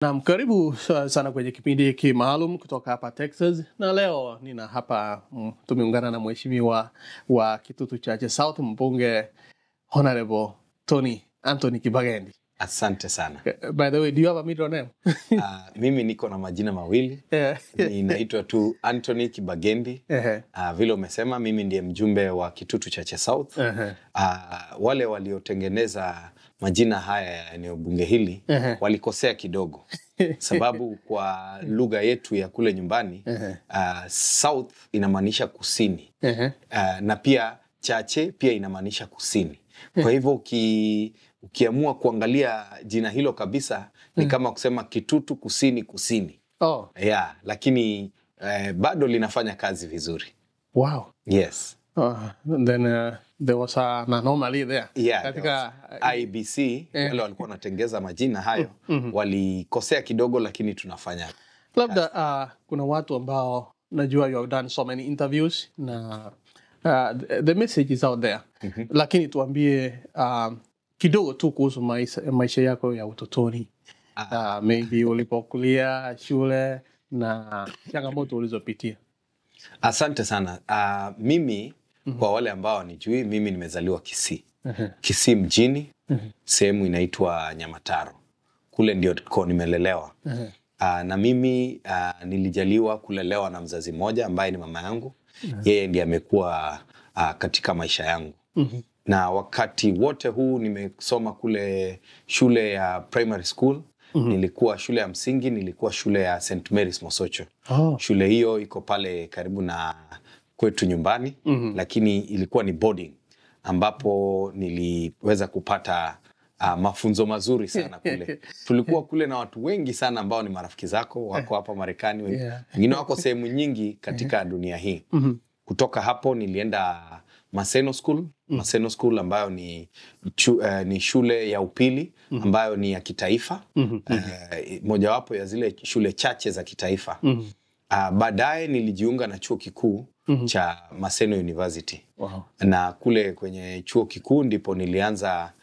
Naam, karibu sana kwenye kipindi hiki maalum kutoka hapa Texas, na leo nina hapa tumeungana na mheshimiwa wa Kitutu Chache South, mbunge Honorable Tony Anthony Kibagendi. Asante sana. By the way, do you have a middle name? Mimi niko na majina mawili. Ninaitwa tu Anthony Kibagendi. Vile umesema, mimi ndiye mjumbe wa Kitutu Chache South. Wale waliotengeneza majina haya ya eneo bunge hili walikosea kidogo, sababu kwa lugha yetu ya kule nyumbani, South inamaanisha kusini. Na pia Chache pia inamaanisha kusini. Kwa hivyo ukiamua kuangalia jina hilo kabisa ni kama kusema Kitutu kusini kusini. Oh. Yeah, lakini bado linafanya kazi vizuri. Wow. Yes. Then there was an anomaly there. Yeah, katika IBC wale walikuwa wanatengeza majina hayo walikosea kidogo, lakini tunafanya. Labda kuna watu ambao najua you have done so many interviews na the message is out there. Lakini tuambie kidogo tu kuhusu maisha yako ya utotoni. Maybe ulipokulia, shule na changamoto ulizopitia. Asante sana. Mimi kwa wale ambao wanijui, mimi nimezaliwa Kisii. Kisii mjini, sehemu inaitwa Nyamataro. Kule ndio nimelelewa. Na mimi nilijaliwa kulelewa na mzazi mmoja ambaye ni mama yangu. Yeye ndiye amekuwa katika maisha yangu. Na wakati wote huu nimesoma kule shule ya primary school. Nilikuwa shule ya msingi, nilikuwa shule ya St. Mary's Mosocho. Oh. Shule hiyo iko pale karibu na kwetu nyumbani, lakini ilikuwa ni boarding ambapo niliweza kupata mafunzo mazuri sana kule. Tulikuwa kule na watu wengi sana ambao ni marafiki zako, wako hapa Marekani, wengine wako sehemu nyingi katika dunia hii. Kutoka hapo nilienda Maseno School, Maseno School ambayo ni shule ya upili ambayo ni ya kitaifa, mojawapo ya zile shule chache za kitaifa. Baadaye nilijiunga na chuo kikuu cha Maseno University. Wow. Na kule kwenye chuo kikuu ndipo nilianza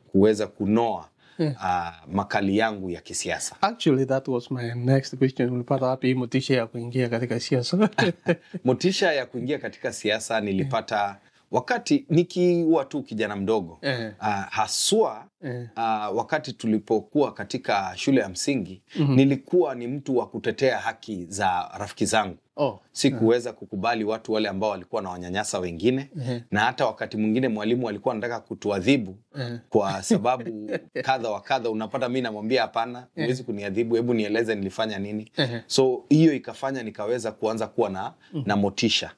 kuweza kunoa makali yangu ya kisiasa. Actually, that was my next question. Ulipata wapi motisha ya kuingia katika siasa? Motisha ya kuingia katika siasa nilipata wakati nikiwa tu kijana mdogo. Haswa wakati tulipokuwa katika shule ya msingi, nilikuwa ni mtu wa kutetea haki za rafiki zangu. Oh. Sikuweza kukubali watu wale ambao walikuwa na wanyanyasa wengine. Na hata wakati mwingine mwalimu alikuwa anataka kutuadhibu kwa sababu kadha wa kadha, unapata mimi namwambia hapana, huwezi kuniadhibu, hebu nieleze nilifanya nini. So hiyo ikafanya nikaweza kuanza kuwa na motisha.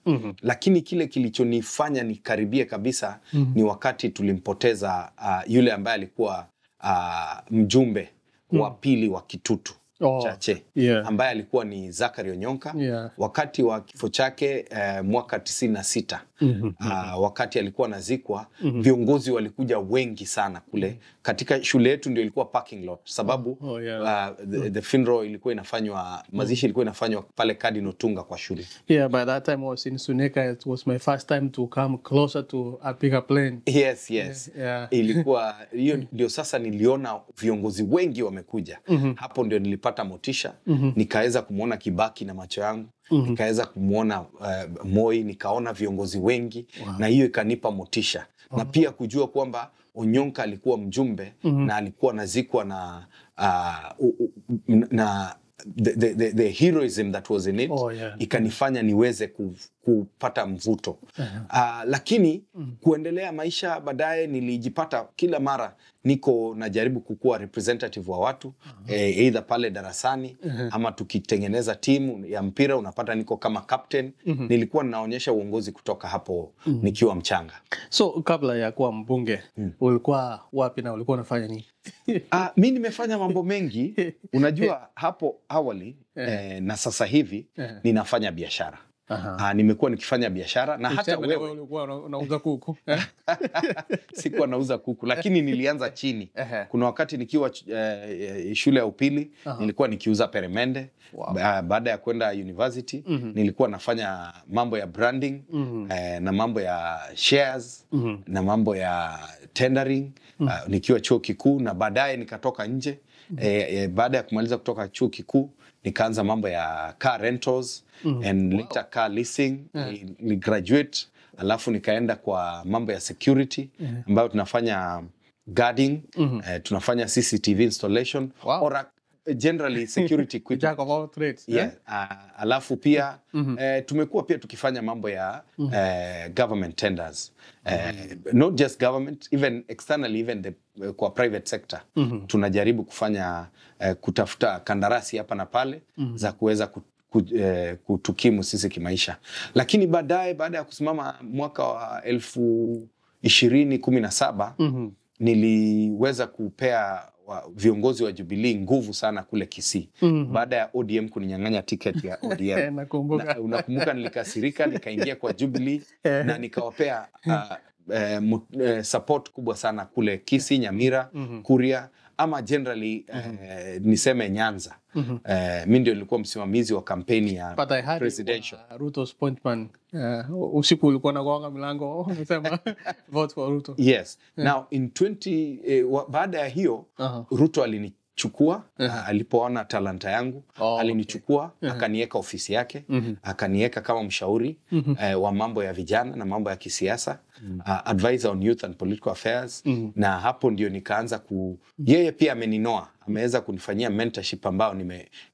Lakini kile kilichonifanya nikaribie kabisa ni wakati tulimpoteza yule ambaye alikuwa mjumbe wa pili wa Kitutu Chache, ambaye alikuwa ni Zachary Onyonka. Wakati wa kifo chake mwaka 96, wakati alikuwa anazikwa, viongozi walikuja wengi sana kule. Katika shule yetu ndio ilikuwa parking lot, sababu the funeral ilikuwa inafanywa, mazishi ilikuwa inafanywa pale Cardinal Tunga kwa shule. Yeah, by that time I was in Suneka. It was my first time to come closer to a bigger plane. Yes, yes. Yeah. Ilikuwa hiyo ndio sasa niliona viongozi wengi wamekuja. Hapo ndio nilipata motisha. Nikaweza kumuona Kibaki na macho yangu. Nikaweza kumuona Moi, nikaona viongozi wengi. Wow. Na hiyo ikanipa motisha. Na pia kujua kwamba Onyonka alikuwa mjumbe na alikuwa anazikwa na na the heroism that was in it. Oh, yeah. Ikanifanya niweze kupata mvuto. Lakini kuendelea maisha baadaye nilijipata kila mara niko najaribu kukuwa representative wa watu, either pale darasani ama tukitengeneza timu ya mpira unapata niko kama captain. Nilikuwa ninaonyesha uongozi kutoka hapo nikiwa mchanga. So kabla ya kuwa mbunge, ulikuwa wapi na ulikuwa unafanya nini? Mimi nimefanya mambo mengi. Unajua hapo awali na sasa hivi ninafanya biashara. Nimekuwa nikifanya biashara na hata wewe ulikuwa unauza kuku. Sikuwa nauza kuku, lakini nilianza chini. Kuna wakati nikiwa shule ya upili nilikuwa nikiuza peremende. Wow. Baada ya kwenda university nilikuwa nafanya mambo ya branding na mambo ya shares na mambo ya tendering nikiwa chuo kikuu, na baadaye nikatoka nje. Baada ya kumaliza kutoka chuo kikuu nikaanza mambo ya car rentals and later car leasing. Ni graduate, alafu nikaenda kwa mambo ya security ambayo tunafanya guarding, tunafanya CCTV installation or generally security equipment. Jack of all trades. Yeah. Alafu pia tumekuwa pia tukifanya mambo ya government tenders. Not just government, even externally, even the, kwa private sector. Tunajaribu kufanya kutafuta kandarasi hapa na pale za kuweza kutukimu sisi kimaisha. Lakini baadaye, baada ya kusimama mwaka wa 2017 niliweza kupea viongozi wa Jubilee nguvu sana kule Kisii. Baada ya ODM kuninyang'anya tiketi ya ODM. Nakumbuka. Unakumbuka nilikasirika, nikaingia kwa Jubilee na nikawapea support kubwa sana kule Kisii, Nyamira, Kuria ama generally niseme Nyanza. Mimi ndio nilikuwa msimamizi wa kampeni ya presidential. Ruto's appointment. Usiku ulikuwa unagonga milango unasema vote for Ruto. Yes. Now in baada ya hiyo Ruto alinichukua, alipoona talanta yangu, alinichukua, akaniweka ofisi yake, akaniweka kama mshauri wa mambo ya vijana na mambo ya kisiasa, advisor on youth and political affairs. Na hapo ndio nikaanza yeye pia ameninoa, ameweza kunifanyia mentorship ambayo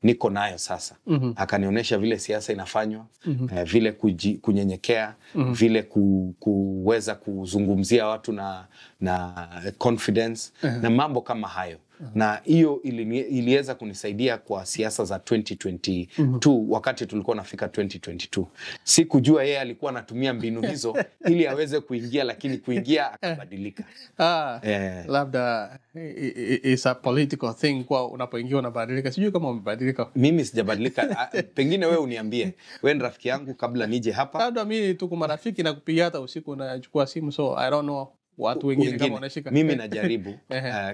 niko nayo sasa. Akanionyesha vile siasa inafanywa, vile kunyenyekea, vile kuweza kuzungumzia watu na confidence na mambo kama hayo. Na hiyo iliweza kunisaidia kwa siasa za 2022 wakati tulikuwa nafika 2022. Sikujua yeye alikuwa anatumia mbinu hizo ili aweze kuingia, lakini kuingia akabadilika. Labda it's a political thing kwa unapoingia unabadilika. Sijui kama umebadilika. Mimi sijabadilika. Pengine wewe uniambie. Wewe ni rafiki yangu kabla nije hapa. Labda mimi tuko marafiki na kupigia hata usiku nachukua simu, so I don't know watu wengine kama wanashika. Mimi najaribu.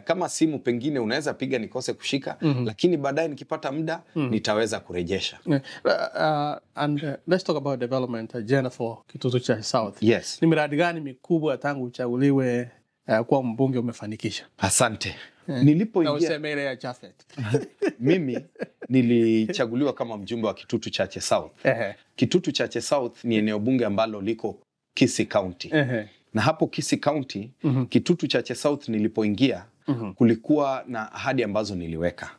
Kama simu pengine unaweza piga nikose kushika, lakini baadaye nikipata muda nitaweza kurejesha. And let's talk about development agenda for Kitutu Chache South. Yes. Ni miradi gani mikubwa tangu uchaguliwe kuwa mbunge umefanikisha? Asante. Nilipoingia na useme ile ya Jafet. Mimi nilichaguliwa kama mjumbe wa Kitutu Chache South. Kitutu Chache South ni eneo bunge ambalo liko Kisii County. Na hapo Kisii County, Kitutu Chache South nilipoingia, kulikuwa na ahadi ambazo niliweka.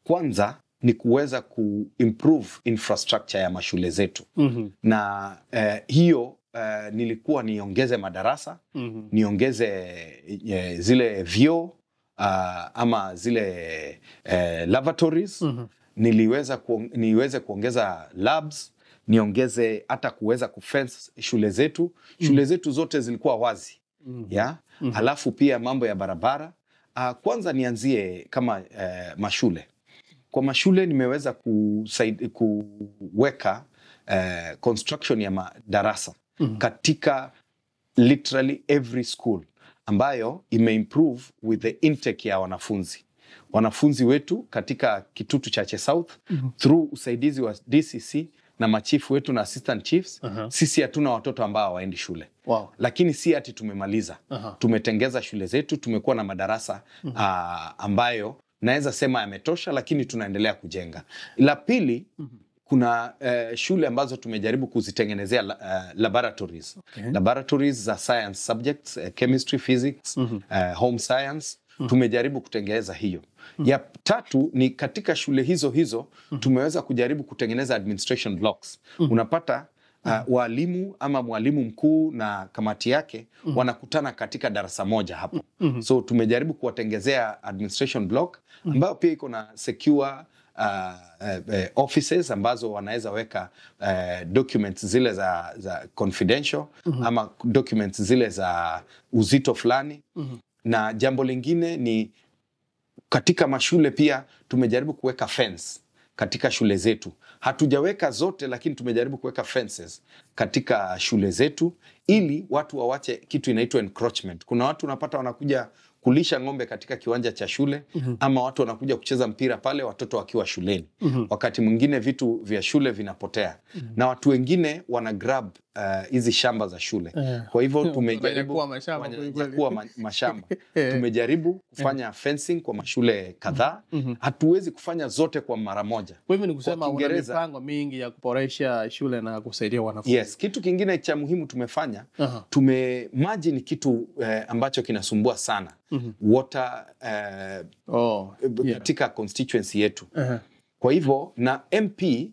Kwanza ni kuweza kuimprove infrastructure ya mashule zetu. Na hiyo nilikuwa niongeze madarasa, niongeze zile vyoo ama zile lavatories. Niweze kuongeza labs, niongeze hata kuweza kufence shule zetu. Shule zetu zote zilikuwa wazi. Halafu pia mambo ya barabara. Kwanza nianzie kama mashule. Kwa mashule nimeweza kuweka construction ya madarasa katika literally every school, ambayo imeimprove with the intake ya wanafunzi. Wanafunzi wetu katika Kitutu Chache South through usaidizi wa DCC na machifu wetu na assistant chiefs, sisi hatuna watoto ambao hawaendi shule. Wow. Lakini si ati tumemaliza. Tumetengeza shule zetu, tumekuwa na madarasa ambayo naweza sema yametosha, lakini tunaendelea kujenga. La pili, kuna shule ambazo tumejaribu kuzitengenezea laboratories. Laboratories za science subjects, chemistry, physics, home science. Tumejaribu kutengeneza hiyo. Ya tatu ni katika shule hizo hizo tumeweza kujaribu kutengeneza administration blocks. Unapata walimu ama mwalimu mkuu na kamati yake wanakutana katika darasa moja hapo. So tumejaribu kuwatengezea administration block ambayo pia iko na secure offices ambazo wanaweza weka documents zile za confidential ama documents zile za uzito fulani. Na jambo lingine ni katika mashule pia tumejaribu kuweka fence katika shule zetu. Hatujaweka zote, lakini tumejaribu kuweka fences katika shule zetu ili watu wawache kitu inaitwa encroachment. Kuna watu unapata wanakuja kulisha ng'ombe katika kiwanja cha shule ama watu wanakuja kucheza mpira pale watoto wakiwa shuleni. Wakati mwingine vitu vya shule vinapotea na watu wengine wana grab hizi shamba za shule. Kwa hivyo tumejaribu Wananyakua mashamba kweli kweli. wananyakua mashamba. Tumejaribu kufanya fencing kwa mashule kadhaa. Hatuwezi kufanya zote kwa mara moja. Kwa hivyo ni kusema una Kiingereza- mipango mingi ya kuboresha shule na kusaidia wanafunzi. Yes, kitu kingine cha muhimu tumefanya, maji ni kitu ambacho kinasumbua sana. Water katika constituency yetu. Kwa hivyo na MP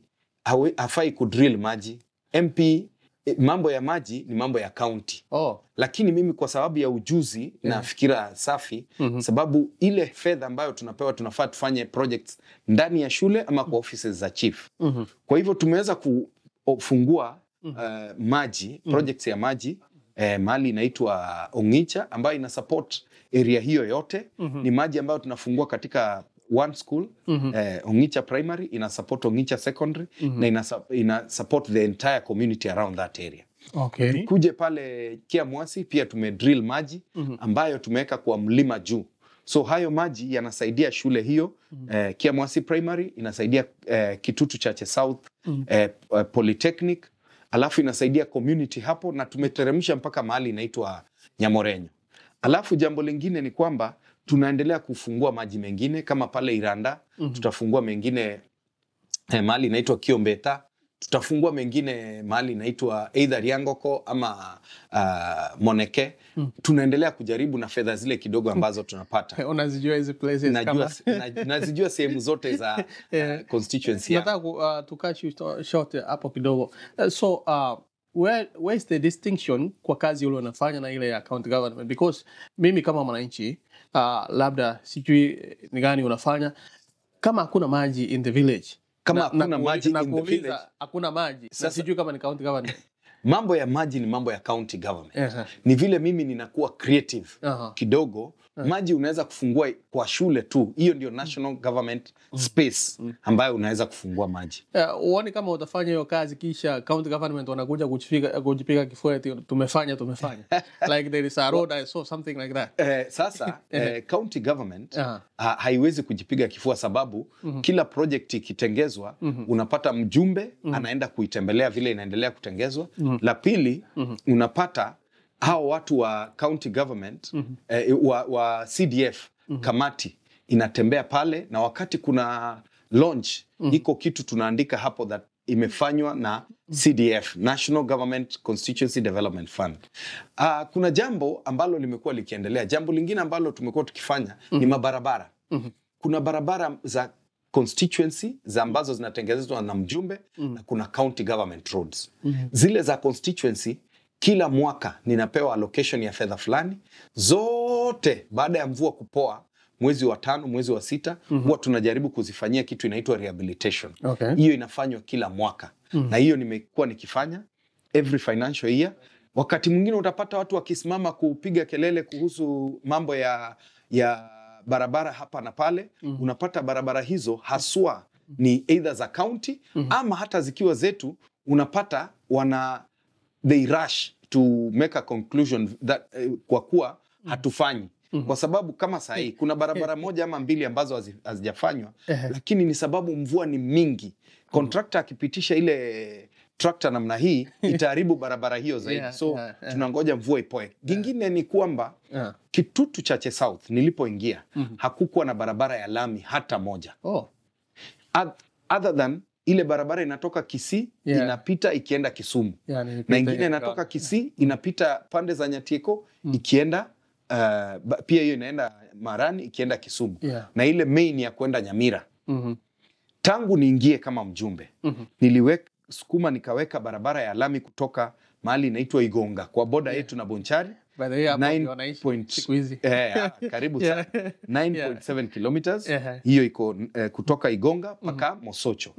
hafai kudrill maji. MP mambo ya maji ni mambo ya county. Lakini mimi kwa sababu ya ujuzi na fikira safi, sababu ile fedha ambayo tunapewa tunafaa tufanye projects ndani ya shule ama kwa offices za chief. Kwa hivyo tumeweza kufungua maji, projects ya maji mahali inaitwa Ongicha ambayo ina support area hiyo yote. Ni maji ambayo tunafungua katika one school, Ongicha Primary ina support Ongicha Secondary na ina support the entire community around that area. Kuje pale Kiamwasi pia tumedrill maji ambayo tumeweka kwa mlima juu, so hayo maji yanasaidia shule hiyo, Kiamwasi Primary inasaidia Kitutu Chache South Polytechnic, alafu inasaidia community hapo, na tumeteremsha mpaka mahali inaitwa Nyamorenyo. Alafu jambo lingine ni kwamba tunaendelea kufungua maji mengine kama pale Iranda, tutafungua mengine mahali inaitwa Kiombeta, tutafungua mengine mahali inaitwa either Riangoko ama Moneke. Tunaendelea kujaribu na fedha zile kidogo ambazo tunapata. Unazijua hizi places Najua, kama nazijua sehemu zote za constituency yangu. Nataka to cut you short hapo kidogo. So where is the distinction kwa kazi ule unafanya na ile ya county government? Because mimi kama mwananchi labda sijui ni gani unafanya kama hakuna maji in the village. Kama Na hakuna maji na in the kuuliza, village. Hakuna maji na Sasa- sijui kama ni county government. Mambo ya maji ni mambo ya county government. Ni vile mimi ninakuwa creative kidogo. Maji unaweza kufungua kwa shule tu, hiyo ndio national government space ambayo unaweza kufungua maji. Uone kama utafanya hiyo kazi kisha county government wanakuja kujipiga kifua eti tumefanya like there is a road, I saw something like that. Sasa county government haiwezi kujipiga kifua sababu kila project ikitengezwa, unapata mjumbe anaenda kuitembelea vile inaendelea kutengezwa. La pili, unapata hao watu wa county government, wa CDF kamati inatembea pale, na wakati kuna launch iko kitu tunaandika hapo that imefanywa na CDF, National Government Constituency Development Fund. Kuna jambo ambalo limekuwa likiendelea. Jambo lingine ambalo tumekuwa tukifanya ni mabarabara. Kuna barabara za constituency za ambazo zinatengenezwa na mjumbe na kuna county government roads. Zile za constituency kila mwaka ninapewa allocation ya fedha fulani zote. Baada ya mvua kupoa mwezi wa 5, mwezi wa 6, huwa tunajaribu kuzifanyia kitu inaitwa rehabilitation. Hiyo inafanywa kila mwaka na hiyo nimekuwa nikifanya every financial year. Wakati mwingine utapata watu wakisimama kupiga kelele kuhusu mambo ya barabara hapa na pale. Unapata barabara hizo haswa ni either za county ama hata zikiwa zetu, unapata wana they rush to make a conclusion that kwa kuwa hatufanyi, kwa sababu kama sahii kuna barabara moja ama mbili ambazo hazijafanywa, lakini ni sababu mvua ni mingi. Contractor akipitisha ile tractor namna hii itaharibu barabara hiyo zaidi. So tunangoja mvua ipoe. Jingine ni kwamba Kitutu Chache South nilipoingia hakukuwa na barabara ya lami hata moja. Other than ile barabara inatoka Kisii inapita ikienda Kisumu Yeah, na nilipita ingine hiyo. inatoka Kisii inapita pande za Nyatieko ikienda pia hiyo inaenda Marani ikienda Kisumu na ile main ya kwenda Nyamira. Tangu niingie kama mjumbe, niliweka sukuma nikaweka barabara ya lami kutoka mahali inaitwa Igonga kwa boda yetu na Bonchari. By the way, hapo ndio wanaishi siku hizi. Karibu sana. 9.7 kilometers. Hiyo iko kutoka Igonga mpaka Mosocho.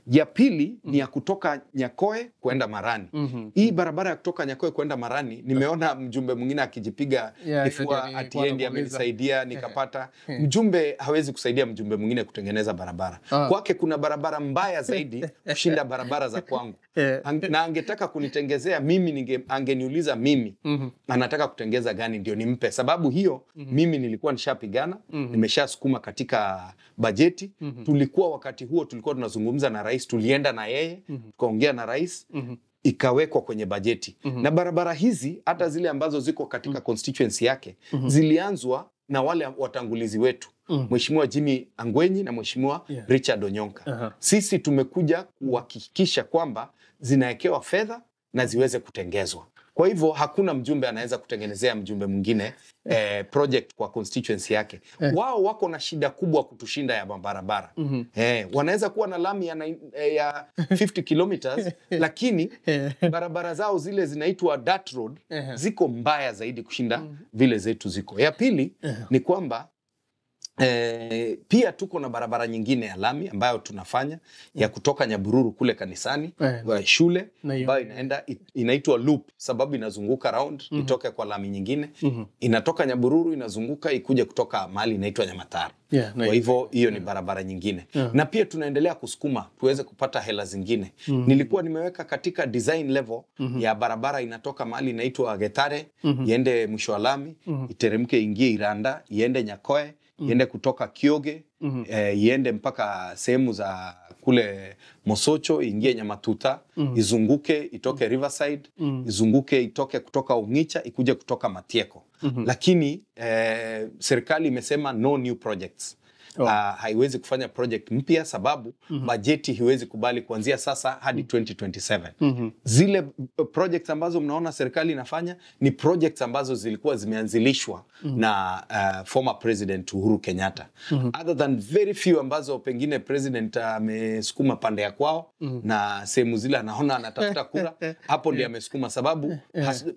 Ya pili ni ya kutoka Nyakoe kwenda Marani. Hii barabara ya kutoka Nyakoe kwenda Marani, nimeona mjumbe mwingine akijipiga kifua ati yeye ndiye amenisaidia nikapata. Mjumbe hawezi kusaidia mjumbe mwingine kutengeneza barabara. Kwake kuna barabara mbaya zaidi kushinda barabara za kwangu. Na angetaka kunitengezea mimi, angeniuliza mimi anataka kutengeza gani ndio nimpe. Sababu hiyo mimi nilikuwa nishapigana, nimeshasukuma katika bajeti. Tulikuwa wakati huo tulikuwa tunazungumza na rais, tulienda na yeye, tukaongea na rais, ikawekwa kwenye bajeti. Na barabara hizi hata zile ambazo ziko katika constituency yake zilianzwa na wale watangulizi wetu, Mheshimiwa Jimmy Angwenyi na Mheshimiwa Richard Onyonka. Sisi tumekuja kuhakikisha kwamba zinawekewa fedha na ziweze kutengezwa. Kwa hivyo hakuna mjumbe anaweza kutengenezea mjumbe mwingine project kwa constituency yake. Wao wako na shida kubwa kutushinda ya barabara. Wanaweza kuwa na lami ya 50 kilometers, lakini barabara zao zile zinaitwa dirt road ziko mbaya zaidi kushinda vile zetu ziko. Ya pili ni kwamba pia tuko na barabara nyingine ya lami ambayo tunafanya ya kutoka Nyabururu kule kanisani shule ambayo inaenda inaitwa loop, sababu inazunguka round itoke kwa lami nyingine. Inatoka Nyabururu inazunguka ikuje kutoka mahali inaitwa Nyamatara. Kwa hivyo hiyo ni barabara nyingine. Na pia tunaendelea kusukuma tuweze kupata hela zingine. Nilikuwa nimeweka katika design level ya barabara inatoka mahali inaitwa Getare, iende mwisho wa lami, iteremke ingie Iranda, iende Nyakoe, iende kutoka Kioge, iende mpaka sehemu za kule Mosocho, ingie Nyamatuta, izunguke itoke Riverside, izunguke itoke kutoka Ongicha, ikuje kutoka Matieko. Lakini serikali imesema no new projects. Haiwezi kufanya project mpya sababu bajeti hiwezi kubali kuanzia sasa hadi 2027. Zile projects ambazo mnaona serikali inafanya ni projects ambazo zilikuwa zimeanzilishwa na former President Uhuru Kenyatta. Other than very few ambazo pengine president amesukuma pande ya kwao na sehemu zile anaona anatafuta kura, hapo ndiye amesukuma sababu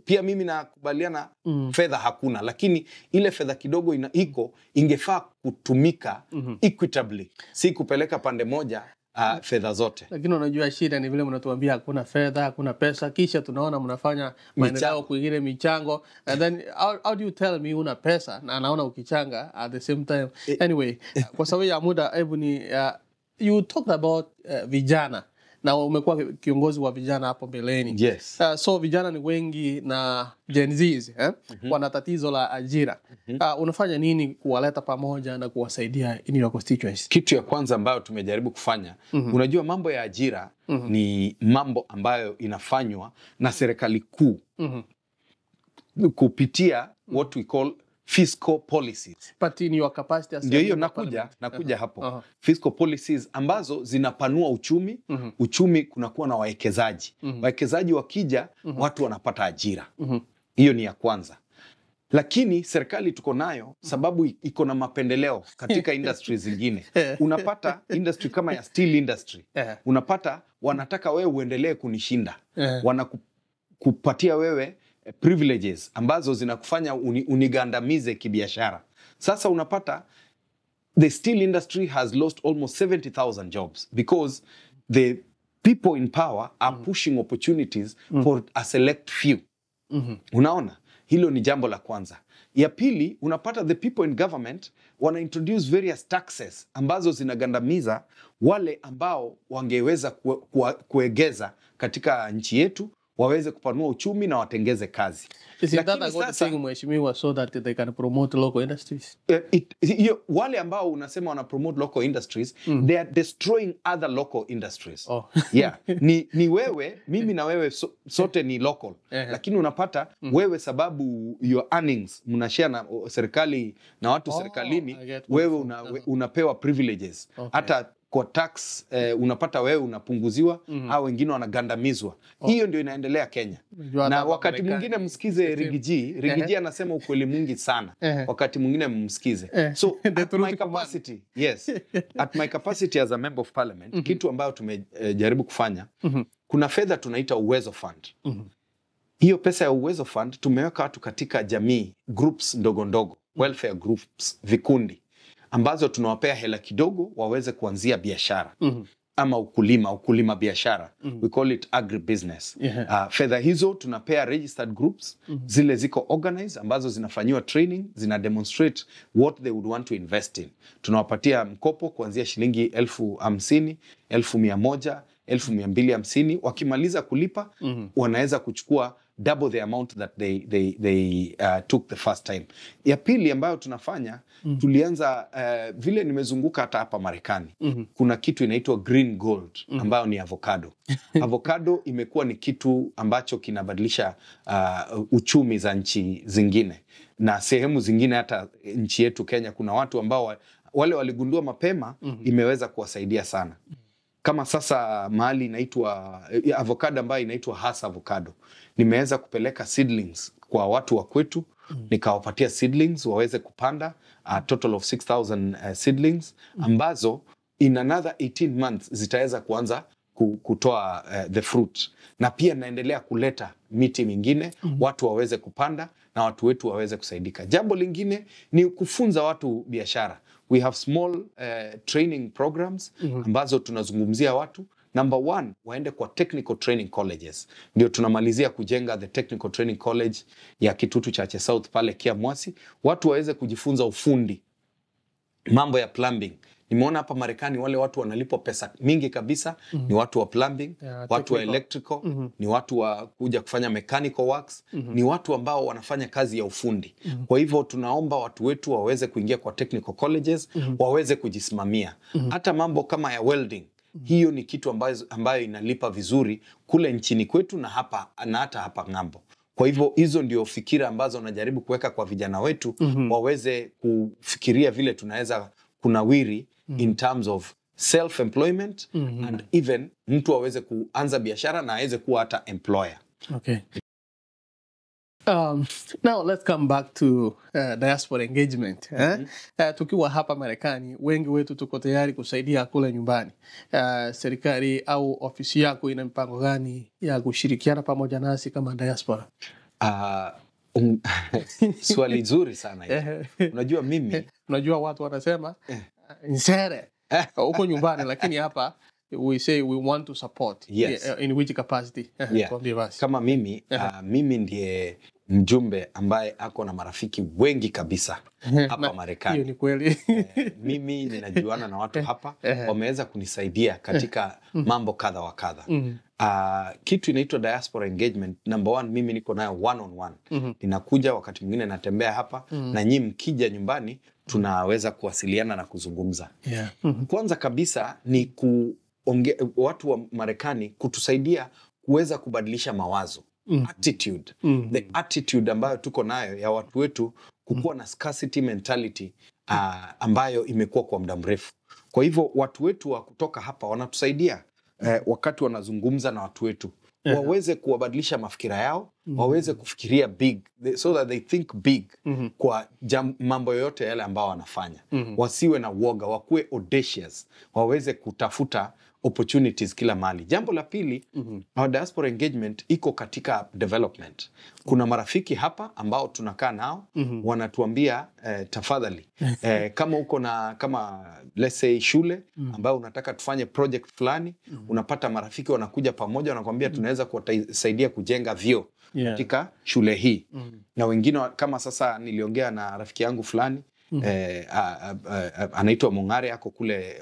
pia mimi nakubaliana fedha hakuna, lakini ile fedha kidogo iko ingefaa kutumika equitably, si kupeleka pande moja fedha zote. Lakini unajua shida ni vile mnatuambia hakuna fedha, hakuna pesa, kisha tunaona mnafanya maendeleo kwingine, michango, and then how do you tell me una pesa na naona ukichanga at the same time? Anyway, kwa sababu ya muda, hebu ni you talked about vijana na umekuwa kiongozi wa vijana hapo mbeleni. Yes. So vijana ni wengi na Gen Zs wana tatizo la ajira. Unafanya nini kuwaleta pamoja na kuwasaidia in your constituency? Kitu ya kwanza ambayo tumejaribu kufanya, unajua mambo ya ajira ni mambo ambayo inafanywa na serikali kuu kupitia what we call fiscal policies. But in your capacity as ndio hiyo nakuja hapo. Fiscal policies ambazo zinapanua uchumi. Uchumi kunakuwa na wawekezaji. Wawekezaji wakija, watu wanapata ajira. Hiyo ni ya kwanza. Lakini serikali tuko nayo sababu iko na mapendeleo katika industry zingine. Unapata industry kama ya steel industry. Unapata wanataka wewe uendelee kunishinda. Wanakupatia wewe privileges ambazo zinakufanya unigandamize kibiashara. Sasa unapata the steel industry has lost almost 70,000 jobs because the people in power are pushing opportunities for a select few. Unaona? Hilo ni jambo la kwanza. Ya pili, unapata the people in government wana introduce various taxes ambazo zinagandamiza wale ambao wangeweza kuegeza katika nchi yetu, waweze kupanua uchumi na watengeze kazi. Is that a good thing, mheshimiwa, so that they can promote local industries? Wale ambao unasema wana promote local industries, they are destroying other local industries. Yeah. Ni wewe, mimi na wewe sote ni local. Lakini unapata wewe sababu your earnings mnashare na serikali na watu serikalini, wewe unapewa privileges. Hata kwa tax unapata wewe unapunguziwa, au wengine wanagandamizwa. Hiyo ndio inaendelea Kenya. Na wakati mwingine msikize Rigiji. Rigiji anasema ukweli mwingi sana. Wakati mwingine msikize. So at my capacity, yes, at my capacity as a member of parliament, kitu ambayo tumejaribu kufanya, kuna fedha tunaita Uwezo Fund. Hiyo pesa ya Uwezo Fund tumeweka watu katika jamii, groups ndogo ndogo, welfare groups, vikundi ambazo tunawapea hela kidogo waweze kuanzia biashara ama ukulima biashara. We call it agribusiness. Fedha hizo tunapea registered groups, zile ziko organized, ambazo zinafanyiwa training, zina demonstrate what they would want to invest in. Tunawapatia mkopo kuanzia shilingi 50,000, 100,000, 250,000. Wakimaliza kulipa, wanaweza kuchukua double the amount that they took the first time. Ya pili ambayo tunafanya, tulianza, vile nimezunguka hata hapa Marekani, kuna kitu inaitwa green gold ambayo ni avocado. Avocado imekuwa ni kitu ambacho kinabadilisha uchumi za nchi zingine na sehemu zingine, hata nchi yetu Kenya kuna watu ambao wale waligundua mapema, imeweza kuwasaidia sana. Kama sasa mahali inaitwa avocado ambayo inaitwa Hass avocado, nimeweza kupeleka seedlings kwa watu wa kwetu, nikawapatia seedlings waweze kupanda, a total of 6000 seedlings ambazo in another 18 months zitaweza kuanza kutoa the fruit. Na pia naendelea kuleta miti mingine, watu waweze kupanda na watu wetu waweze kusaidika. Jambo lingine ni kufunza watu biashara. We have small training programs ambazo tunazungumzia watu. Number one, waende kwa technical training colleges. Ndio tunamalizia kujenga the technical training college ya Kitutu Chache South pale Kiamwasi, watu waweze kujifunza ufundi, mambo ya plumbing. Nimeona hapa Marekani wale watu wanalipwa pesa mingi kabisa ni watu wa plumbing, watu wa technical. Electrical, ni watu wa kuja kufanya mechanical works, ni watu ambao wanafanya kazi ya ufundi. Kwa hivyo tunaomba watu wetu waweze kuingia kwa technical colleges, waweze kujisimamia. Hata mambo kama ya welding, hiyo ni kitu ambayo inalipa vizuri kule nchini kwetu na hapa na hata hapa ng'ambo. Kwa hivyo hizo ndio fikira ambazo najaribu kuweka kwa vijana wetu, waweze kufikiria vile tunaweza kunawiri in terms of self employment and even mtu aweze kuanza biashara na aweze kuwa hata employer. Okay. Now let's come back to diaspora engagement. Eh? Tukiwa hapa Marekani, wengi wetu tuko tayari kusaidia kule nyumbani. Serikali au ofisi yako ina mpango gani ya kushirikiana pamoja nasi kama diaspora? Swali zuri sana hili. Unajua mimi Unajua watu wanasema nsere huko nyumbani, lakini hapa we say we want to support. Yes. In which capacity? Tuambie basi. Kama mimi, mimi ndiye mjumbe ambaye ako na marafiki wengi kabisa hapa Hiyo Marekani. Ni kweli. Mimi ninajuana na watu hapa, wameweza kunisaidia katika mambo kadha wa kadha. Kitu inaitwa diaspora engagement, number one, mimi niko nayo one on one. Ninakuja wakati mwingine natembea hapa, na nyinyi mkija nyumbani tunaweza kuwasiliana na kuzungumza. Kwanza kabisa ni watu wa Marekani kutusaidia kuweza kubadilisha mawazo, attitude, the attitude ambayo tuko nayo ya watu wetu kukuwa na scarcity mentality ambayo imekuwa kwa muda mrefu. Kwa hivyo watu wetu wa kutoka hapa wanatusaidia wakati wanazungumza na watu wetu waweze kuwabadilisha mafikira yao, waweze kufikiria big, so that they think big kwa mambo yoyote yale ambao wanafanya. Wasiwe na uoga, wakuwe audacious, waweze kutafuta opportunities kila mahali. Jambo la pili, our diaspora engagement iko katika development. Kuna marafiki hapa ambao tunakaa nao, wanatuambia tafadhali, kama uko na kama let's say shule ambayo unataka tufanye project fulani, unapata marafiki wanakuja pamoja, wanakwambia tunaweza kuwasaidia kujenga vyoo katika shule hii. Na wengine kama sasa niliongea na rafiki yangu fulani, anaitwa Mongare, ako kule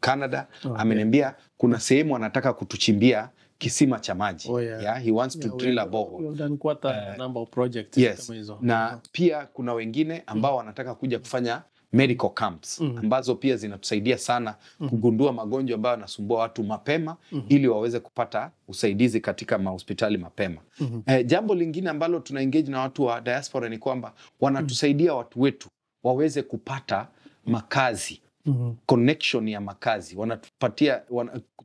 Canada. Ameniambia kuna sehemu anataka kutuchimbia kisima cha maji. Oh, yeah. He wants to drill a We borehole. have done quite a number of projects kama hizo. Na pia kuna wengine ambao wanataka kuja kufanya medical camps ambazo pia zinatusaidia sana kugundua magonjwa ambayo yanasumbua watu mapema ili waweze kupata usaidizi katika mahospitali mapema. Jambo lingine ambalo tuna engage na watu wa diaspora ni kwamba wanatusaidia watu wetu waweze kupata makazi, connection ya makazi wanatupatia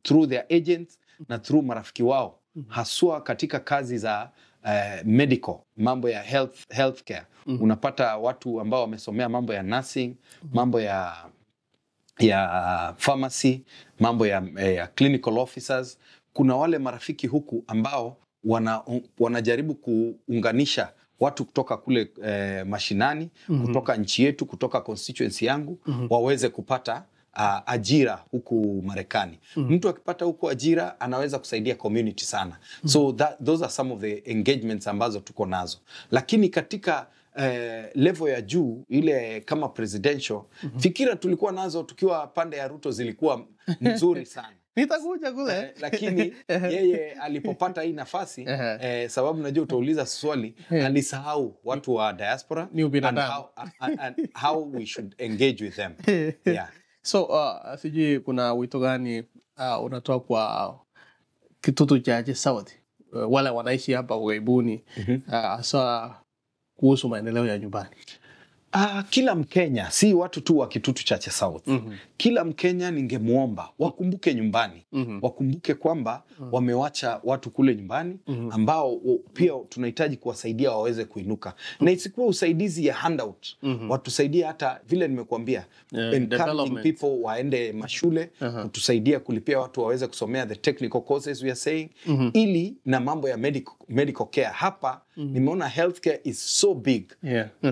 through their agents na through marafiki wao, haswa katika kazi za medical, mambo ya healthcare. Unapata watu ambao wamesomea mambo ya nursing, mambo ya pharmacy, mambo ya clinical officers. Kuna wale marafiki huku ambao wanajaribu kuunganisha watu kutoka kule mashinani, kutoka nchi yetu, kutoka constituency yangu, waweze kupata ajira huku Marekani. Mtu akipata huku ajira anaweza kusaidia community sana. So those are some of the engagements ambazo tuko nazo. Lakini katika level ya juu ile kama presidential, fikira tulikuwa nazo tukiwa pande ya Ruto zilikuwa nzuri sana. Nitakuja kule. Lakini yeye alipopata hii nafasi, sababu najua utauliza swali, alisahau watu wa diaspora Ni ubinadamu. and how we should engage with them. Yeah. So sijui kuna wito gani unatoa kwa Kitutu Chache South, wale wanaishi hapa ughaibuni, hasa kuhusu maendeleo ya nyumbani? Kila Mkenya, si watu tu wa Kitutu Chache South. Kila Mkenya ningemwomba wakumbuke nyumbani. Wakumbuke kwamba wamewacha watu kule nyumbani ambao pia tunahitaji kuwasaidia waweze kuinuka. Na isikuwa usaidizi ya handout. Watusaidie hata vile nimekuambia, encouraging development. people waende mashule, kutusaidia kulipia watu waweze kusomea the technical courses we are saying, ili na mambo ya medical care hapa. Nimeona healthcare is so big.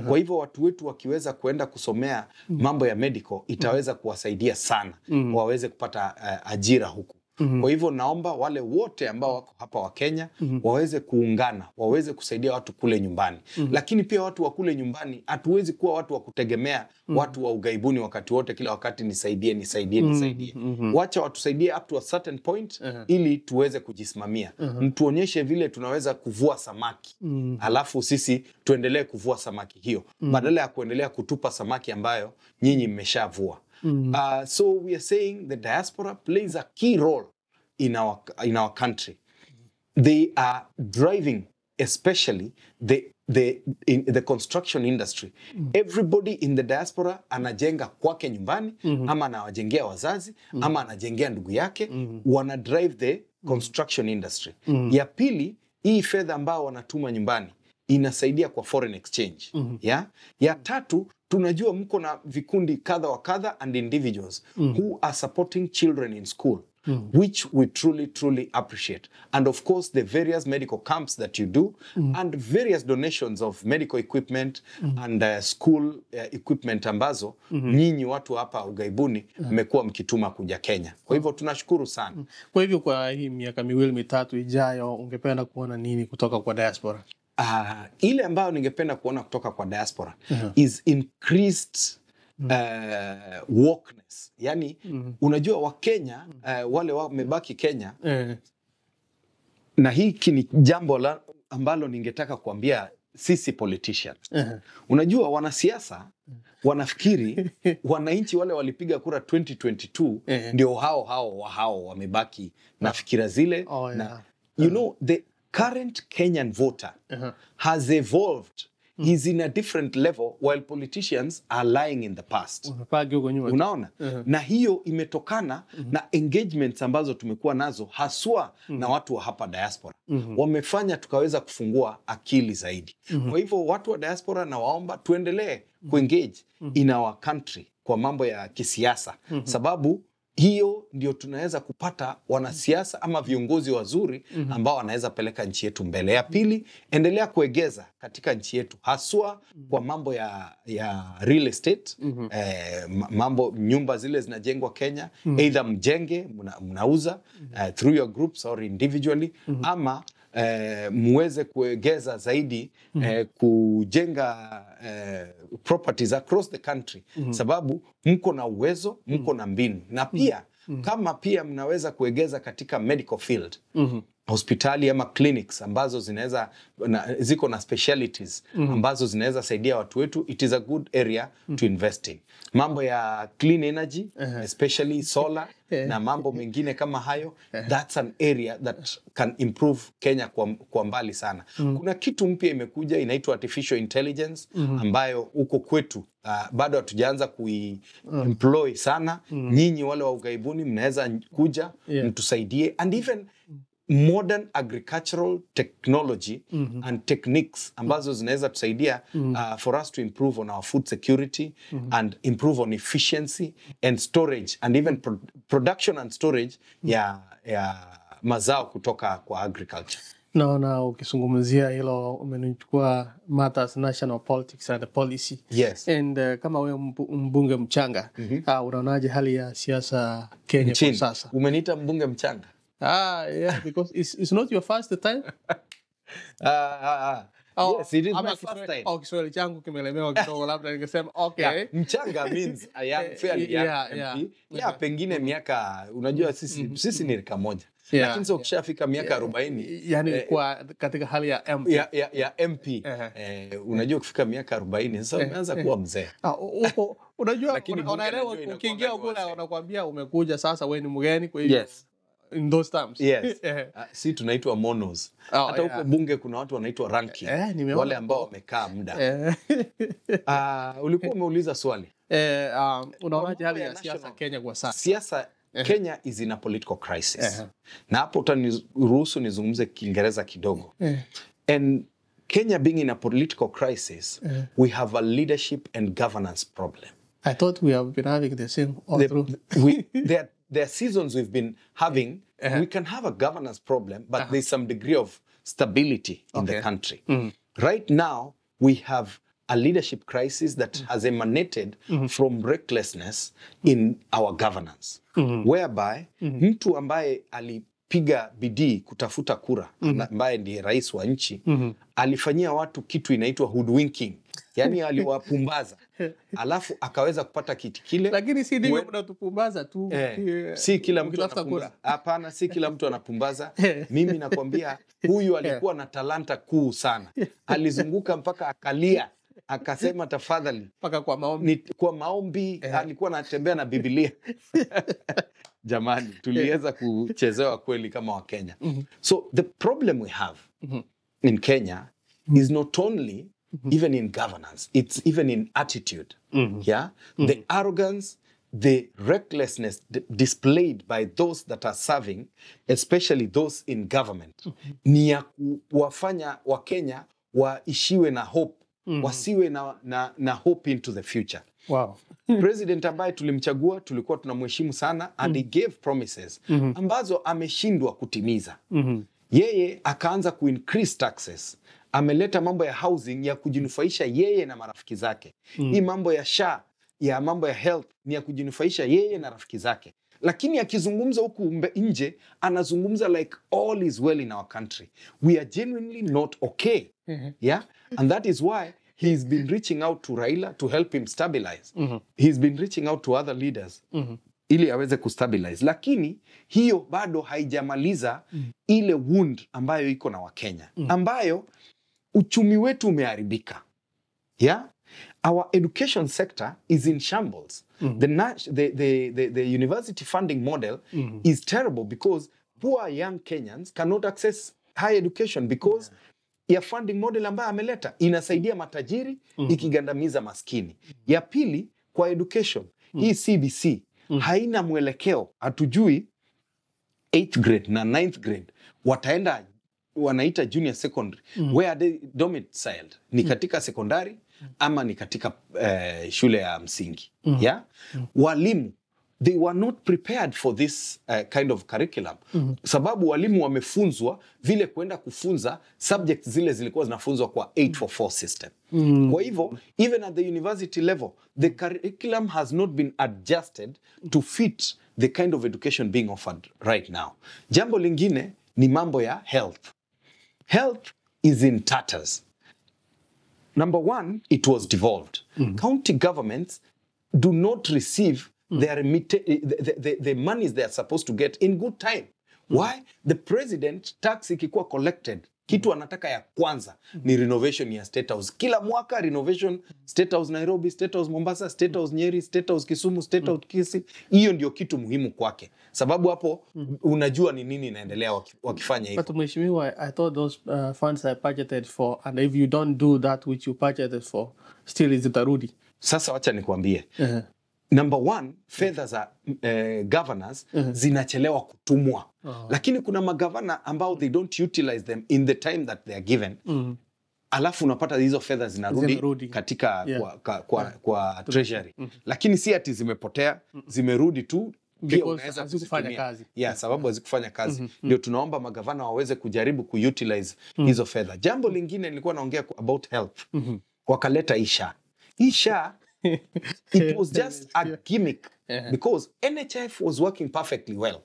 Kwa hivyo watu wetu wakiweza kuenda kusomea mambo ya medical itaweza kuwasaidia sana waweze kupata ajira huku. Kwa hivyo naomba wale wote ambao wako hapa wa Kenya waweze kuungana, waweze kusaidia watu kule nyumbani. Lakini pia watu wa kule nyumbani, hatuwezi kuwa watu wa kutegemea watu wa ugaibuni wakati wote, kila wakati nisaidie, nisaidie, nisaidie. Wacha watusaidie up to a certain point ili tuweze kujisimamia. Mtuonyeshe vile tunaweza kuvua samaki. Alafu sisi tuendelee kuvua samaki hiyo, badala ya kuendelea kutupa samaki ambayo nyinyi mmeshavua. So we are saying the diaspora plays a key role in our country. They are driving, especially the construction industry. Everybody in the diaspora anajenga kwake nyumbani, ama anawajengea wazazi, ama anajengea ndugu yake. Wana drive the construction industry. Ya pili, hii fedha ambao wanatuma nyumbani inasaidia kwa foreign exchange. Yeah? Ya tatu, tunajua mko na vikundi kadha wa kadha and individuals who are supporting children in school, which we truly, truly appreciate. And of course, the various medical camps that you do and various donations of medical equipment and school equipment ambazo nyinyi watu hapa ugaibuni mmekuwa mkituma kuja Kenya. Kwa hivyo tunashukuru sana. Kwa hivyo kwa hii miaka miwili mitatu ijayo, ungependa kuona nini kutoka kwa diaspora? Ile ambayo ningependa kuona kutoka kwa diaspora is increased wokeness. Yani, unajua Wakenya, wale wamebaki Kenya, na hiki ni jambo ambalo ningetaka kuambia sisi politicians. Unajua wanasiasa wanafikiri wananchi wale walipiga kura 2022 ndio hao hao wa hao wamebaki na fikira zile. Na, the current Kenyan voter has evolved. He's in a different level while politicians are lying in the past. Wamepaki huko nyuma. Unaona? Na hiyo imetokana na engagements ambazo tumekuwa nazo haswa na watu wa hapa diaspora. Wamefanya tukaweza kufungua akili zaidi. Kwa hivyo watu wa diaspora nawaomba tuendelee kuengage in our country kwa mambo ya kisiasa, sababu hiyo ndio tunaweza kupata wanasiasa ama viongozi wazuri ambao wanaweza peleka nchi yetu mbele. Ya pili, endelea kuegeza katika nchi yetu haswa kwa mambo ya real estate, mambo nyumba zile zinajengwa Kenya, either mjenge mnauza through your groups or individually, ama muweze kuegeza zaidi kujenga properties across the country, sababu mko na uwezo, mko na mbinu, na pia kama pia mnaweza kuegeza katika medical field, hospitali ama clinics ambazo zinaweza ziko na specialities ambazo zinaweza saidia watu wetu, it is a good area to invest in. Mambo ya clean energy, especially solar na mambo mengine kama hayo, that's an area that can improve Kenya kwa mbali sana. Kuna kitu mpya imekuja inaitwa artificial intelligence ambayo huko kwetu bado hatujaanza kui employ sana. Nyinyi wale wa ughaibuni mnaweza kuja mtusaidie, and even modern agricultural technology and techniques ambazo zinaweza tusaidia for us to improve on our food security and improve on efficiency and storage and even production and storage ya mazao kutoka kwa agriculture. Naona ukizungumzia hilo umenichukua matters national politics and policy. Yes. And kama wewe mbunge mchanga, unaonaje hali ya siasa Kenya kwa Nchini. sasa? Umeniita mbunge mchanga? Ah, yeah, because it's not your first time. Oh, Yes, it is ama my first time. Oh, Kiswahili changu kimelemewa kidogo, labda ningesema okay. Yeah, mchanga means a young, fairly young MP. Yeah, pengine miaka, unajua sisi ni rika moja. Lakini sasa ukishafika miaka 40, yani kwa katika hali ya MP. ya MP, unajua ukifika miaka 40 sasa umeanza kuwa mzee. Uko unajua unaelewa, ukiingia kule wanakuambia umekuja sasa, wewe ni mgeni, kwa hiyo in those times. Yes. Si tunaitwa monos. Hata huko bunge kuna watu wanaitwa ranking. Wale ambao wamekaa muda. Ulikuwa umeuliza swali. Unaonaje hali ya siasa Kenya kwa sasa? Siasa Kenya is in a political crisis. Na hapo utaniruhusu nizungumze Kiingereza kidogo. And Kenya being in a political crisis, we have a leadership and governance problem. I thought we have been having the same all through. There are seasons we've been having. We can have a governance problem, but there's some degree of stability in the country. Right now, we have a leadership crisis that has emanated from recklessness in our governance, whereby mtu ambaye alipiga bidii kutafuta kura, ambaye ndiye rais wa nchi, alifanyia watu kitu inaitwa hoodwinking. Yani aliwapumbaza. Alafu akaweza kupata kiti kile. Lakini si ndivyo mnatupumbaza tu. Si kila mtu anapumbaza. Hapana, si kila mtu anapumbaza. Mimi nakwambia huyu alikuwa na talanta kuu sana. Alizunguka mpaka akalia, akasema tafadhali. Mpaka kwa maombi. Kwa maombi alikuwa anatembea na Biblia. Jamani, tuliweza kuchezewa kweli kama Wakenya. So the problem we have in Kenya is not only even in governance, it's even in attitude. Yeah? The arrogance, the recklessness displayed by those that are serving, especially those in government, ni ya kuwafanya Wakenya waishiwe na hope, wasiwe na hope into the future. Wow. President ambaye tulimchagua, tulikuwa tunamheshimu sana, and he gave promises ambazo ameshindwa kutimiza. Yeye akaanza ku-increase taxes. Ameleta mambo ya housing ya kujinufaisha yeye na marafiki zake. Hii mambo ya SHA, ya mambo ya health ni ya kujinufaisha yeye na rafiki zake. Lakini akizungumza huku nje, anazungumza like all is well in our country. We are genuinely not okay. Yeah? And that is why he's been reaching out to Raila to help him stabilize. He's been reaching out to other leaders ili aweze kustabilize. Lakini hiyo bado haijamaliza ile wound ambayo iko na Wakenya, ambayo uchumi wetu umeharibika. Yeah? Our education sector is in shambles. The university funding model is terrible because poor young Kenyans cannot access high education because ya funding model ambayo ameleta inasaidia matajiri ikigandamiza maskini. Ya pili, kwa education, hii CBC haina mwelekeo. Hatujui 8th grade na 9th grade wataenda, wanaita junior secondary. Where are they domiciled? Ni katika sekondari ama ni katika shule ya msingi. Yeah? Walimu, they were not prepared for this kind of curriculum. Sababu walimu wamefunzwa vile kwenda kufunza subjects zile zilikuwa zinafunzwa kwa 844 system. Kwa hivyo, even at the university level, the curriculum has not been adjusted to fit the kind of education being offered right now. Jambo lingine ni mambo ya health. Health is in tatters. Number one, it was devolved. County governments do not receive their the monies they are supposed to get in good time. Why? The president, tax ikikuwa collected, kitu anataka ya kwanza ni renovation ya State House. Kila mwaka renovation, State House Nairobi, State House Mombasa, State House Nyeri, State House Kisumu, State House Kisii. Hiyo ndio kitu muhimu kwake. Sababu hapo unajua ni nini inaendelea wakifanya hivyo. But Mheshimiwa, I thought those funds are budgeted for, and if you don't do that which you budgeted for, still is itarudi. Sasa wacha nikwambie. Number one, fedha za governors zinachelewa kutumwa. Lakini kuna magavana ambao they don't utilize them in the time that they are given. Alafu unapata hizo fedha zinarudi katika kwa treasury. Lakini si ati zimepotea, zimerudi tu Pia unaweza hazikufanya kuzitumia. Kazi. Yeah, sababu hazikufanya kazi. Ndio tunaomba magavana waweze kujaribu kuutilize hizo fedha. Jambo lingine nilikuwa naongea about health. Wakaleta SHA. SHA, it was just a gimmick because NHIF was working perfectly well.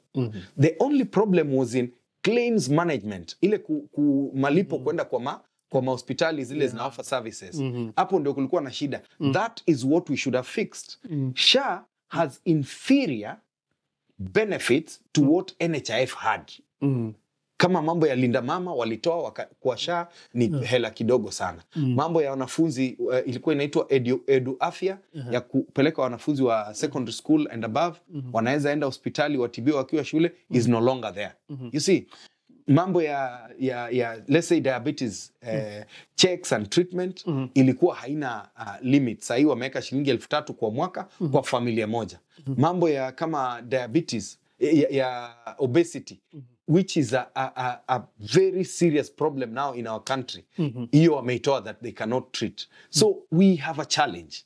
The only problem was in claims management, ile ku malipo kwenda kwa mahospitali zile zina offer services. Hapo ndio kulikuwa na shida. That is what we should have fixed. SHA has inferior benefits to what NHIF had. Kama mambo ya Linda Mama walitoa kwa SHA ni hela kidogo sana. Mambo ya wanafunzi ilikuwa inaitwa Edu Afya ya kupeleka wanafunzi wa secondary school and above wanaweza enda hospitali watibiwe wakiwa shule is no longer there. You see, mambo ya let's say diabetes checks and treatment ilikuwa haina limit. Sahii wameweka shilingi 3,000 kwa mwaka kwa familia moja. Mambo ya kama diabetes ya obesity, which is a very serious problem now in our country, hiyo wameitoa that they cannot treat. So we have a challenge.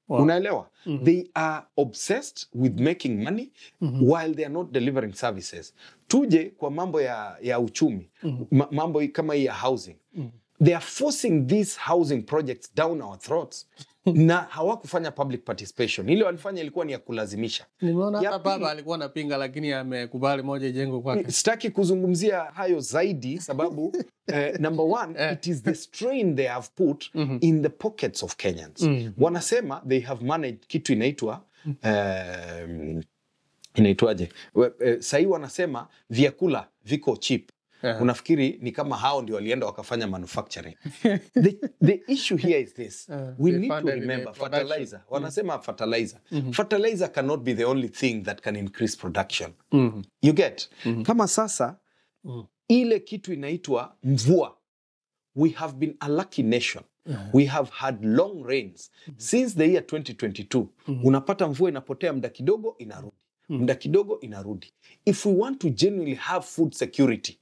Unaelewa? They are obsessed with making money while they are not delivering services. Tuje kwa mambo ya uchumi, mambo kama hii ya housing. They are forcing these housing projects down our throats na hawakufanya public participation. Ile walifanya ilikuwa ni ya kulazimisha. Nimeona Ya hata baba alikuwa anapinga, lakini amekubali moja ijengwe kwake. Sitaki kuzungumzia hayo zaidi sababu number one, it is the strain they have put in the pockets of Kenyans. Wanasema they have managed kitu inaitwa inaitwaje? Sahii wanasema vyakula viko cheap. Unafikiri ni kama hao ndio walienda wakafanya manufacturing. The issue here is this. We They need to funded the remember production. Fertilizer. Wanasema fertilizer. Fertilizer cannot be the only thing that can increase production. You get? Kama sasa ile kitu inaitwa mvua. We have been a lucky nation. We have had long rains since the year 2022. Unapata mvua inapotea muda kidogo inarudi. Muda kidogo inarudi. If we want to genuinely have food security,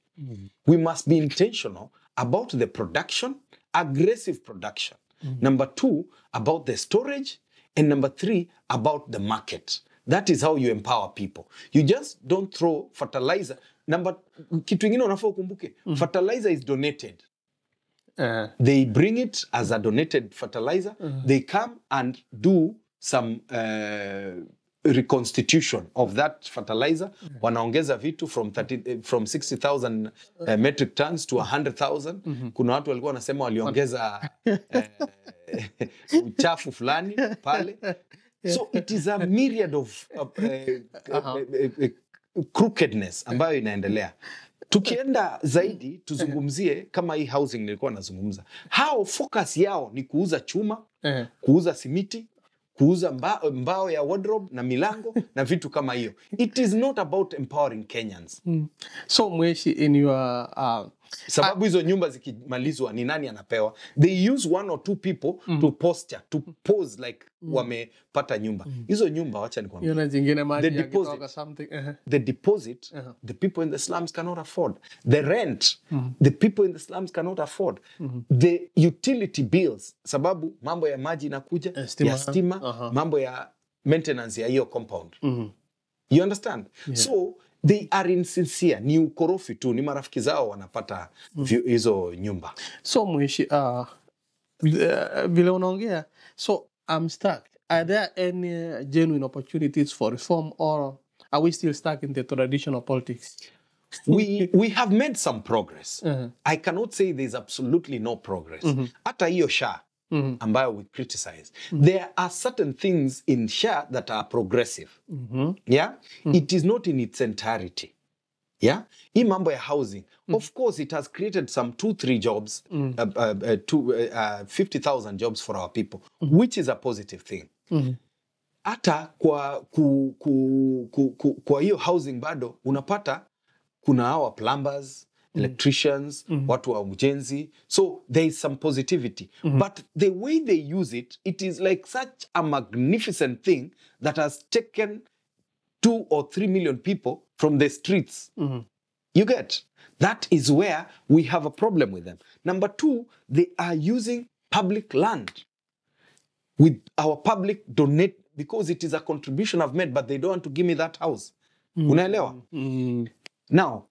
we must be intentional about the production, aggressive production. Number two, about the storage. And number three, about the market. That is how you empower people. You just don't throw fertilizer. Number, kitu ingine unafaa ukumbuke, fertilizer is donated. They bring it as a donated fertilizer. They come and do some reconstitution of that fertilizer. Wanaongeza vitu from 30, from 60,000 metric tons to 100,000. Kuna watu walikuwa wanasema waliongeza uchafu fulani pale. So it is a myriad of crookedness ambayo inaendelea. Tukienda zaidi tuzungumzie kama hii housing nilikuwa nazungumza, hao focus yao ni kuuza chuma, kuuza simiti, kuuza mbao ya wardrobe na milango na vitu kama hiyo. It is not about empowering Kenyans. So Mweshi, in your Sababu hizo nyumba zikimalizwa ni nani anapewa? They use one or two people to posture, to pose like wamepata nyumba. Hizo nyumba, wacha nikwambie, Yule zingine maji The yakitoka deposit. something. The deposit, the people in the slums cannot afford. The rent, the people in the slums cannot afford. The utility bills, sababu mambo ya maji inakuja, Ya stima. Ya stima, mambo ya maintenance ya hiyo compound. You understand? So they are insincere, ni ukorofi tu, ni marafiki zao wanapata hizo nyumba. So Mweshi, vile unaongea, so I'm stuck. Are there any genuine opportunities for reform, or are we still stuck in the traditional politics? We have made some progress. I cannot say there's absolutely no progress. Hata hiyo SHA ambayo we criticize, there are certain things in SHA that are progressive. Yeah? It is not in its entirety. Yeah? Hii mambo ya housing, of course it has created some two, three jobs, 50,000 jobs for our people, which is a positive thing. Hata kwa hiyo housing bado unapata kuna hawa plumbers, electricians, watu wa ujenzi. So there is some positivity, but the way they use it, it is like such a magnificent thing that has taken 2 or 3 million people from the streets. You get? That is where we have a problem with them. Number two, they are using public land with our public donate because it is a contribution I've made, but they don't want to give me that house. Unaelewa? Mm. Now,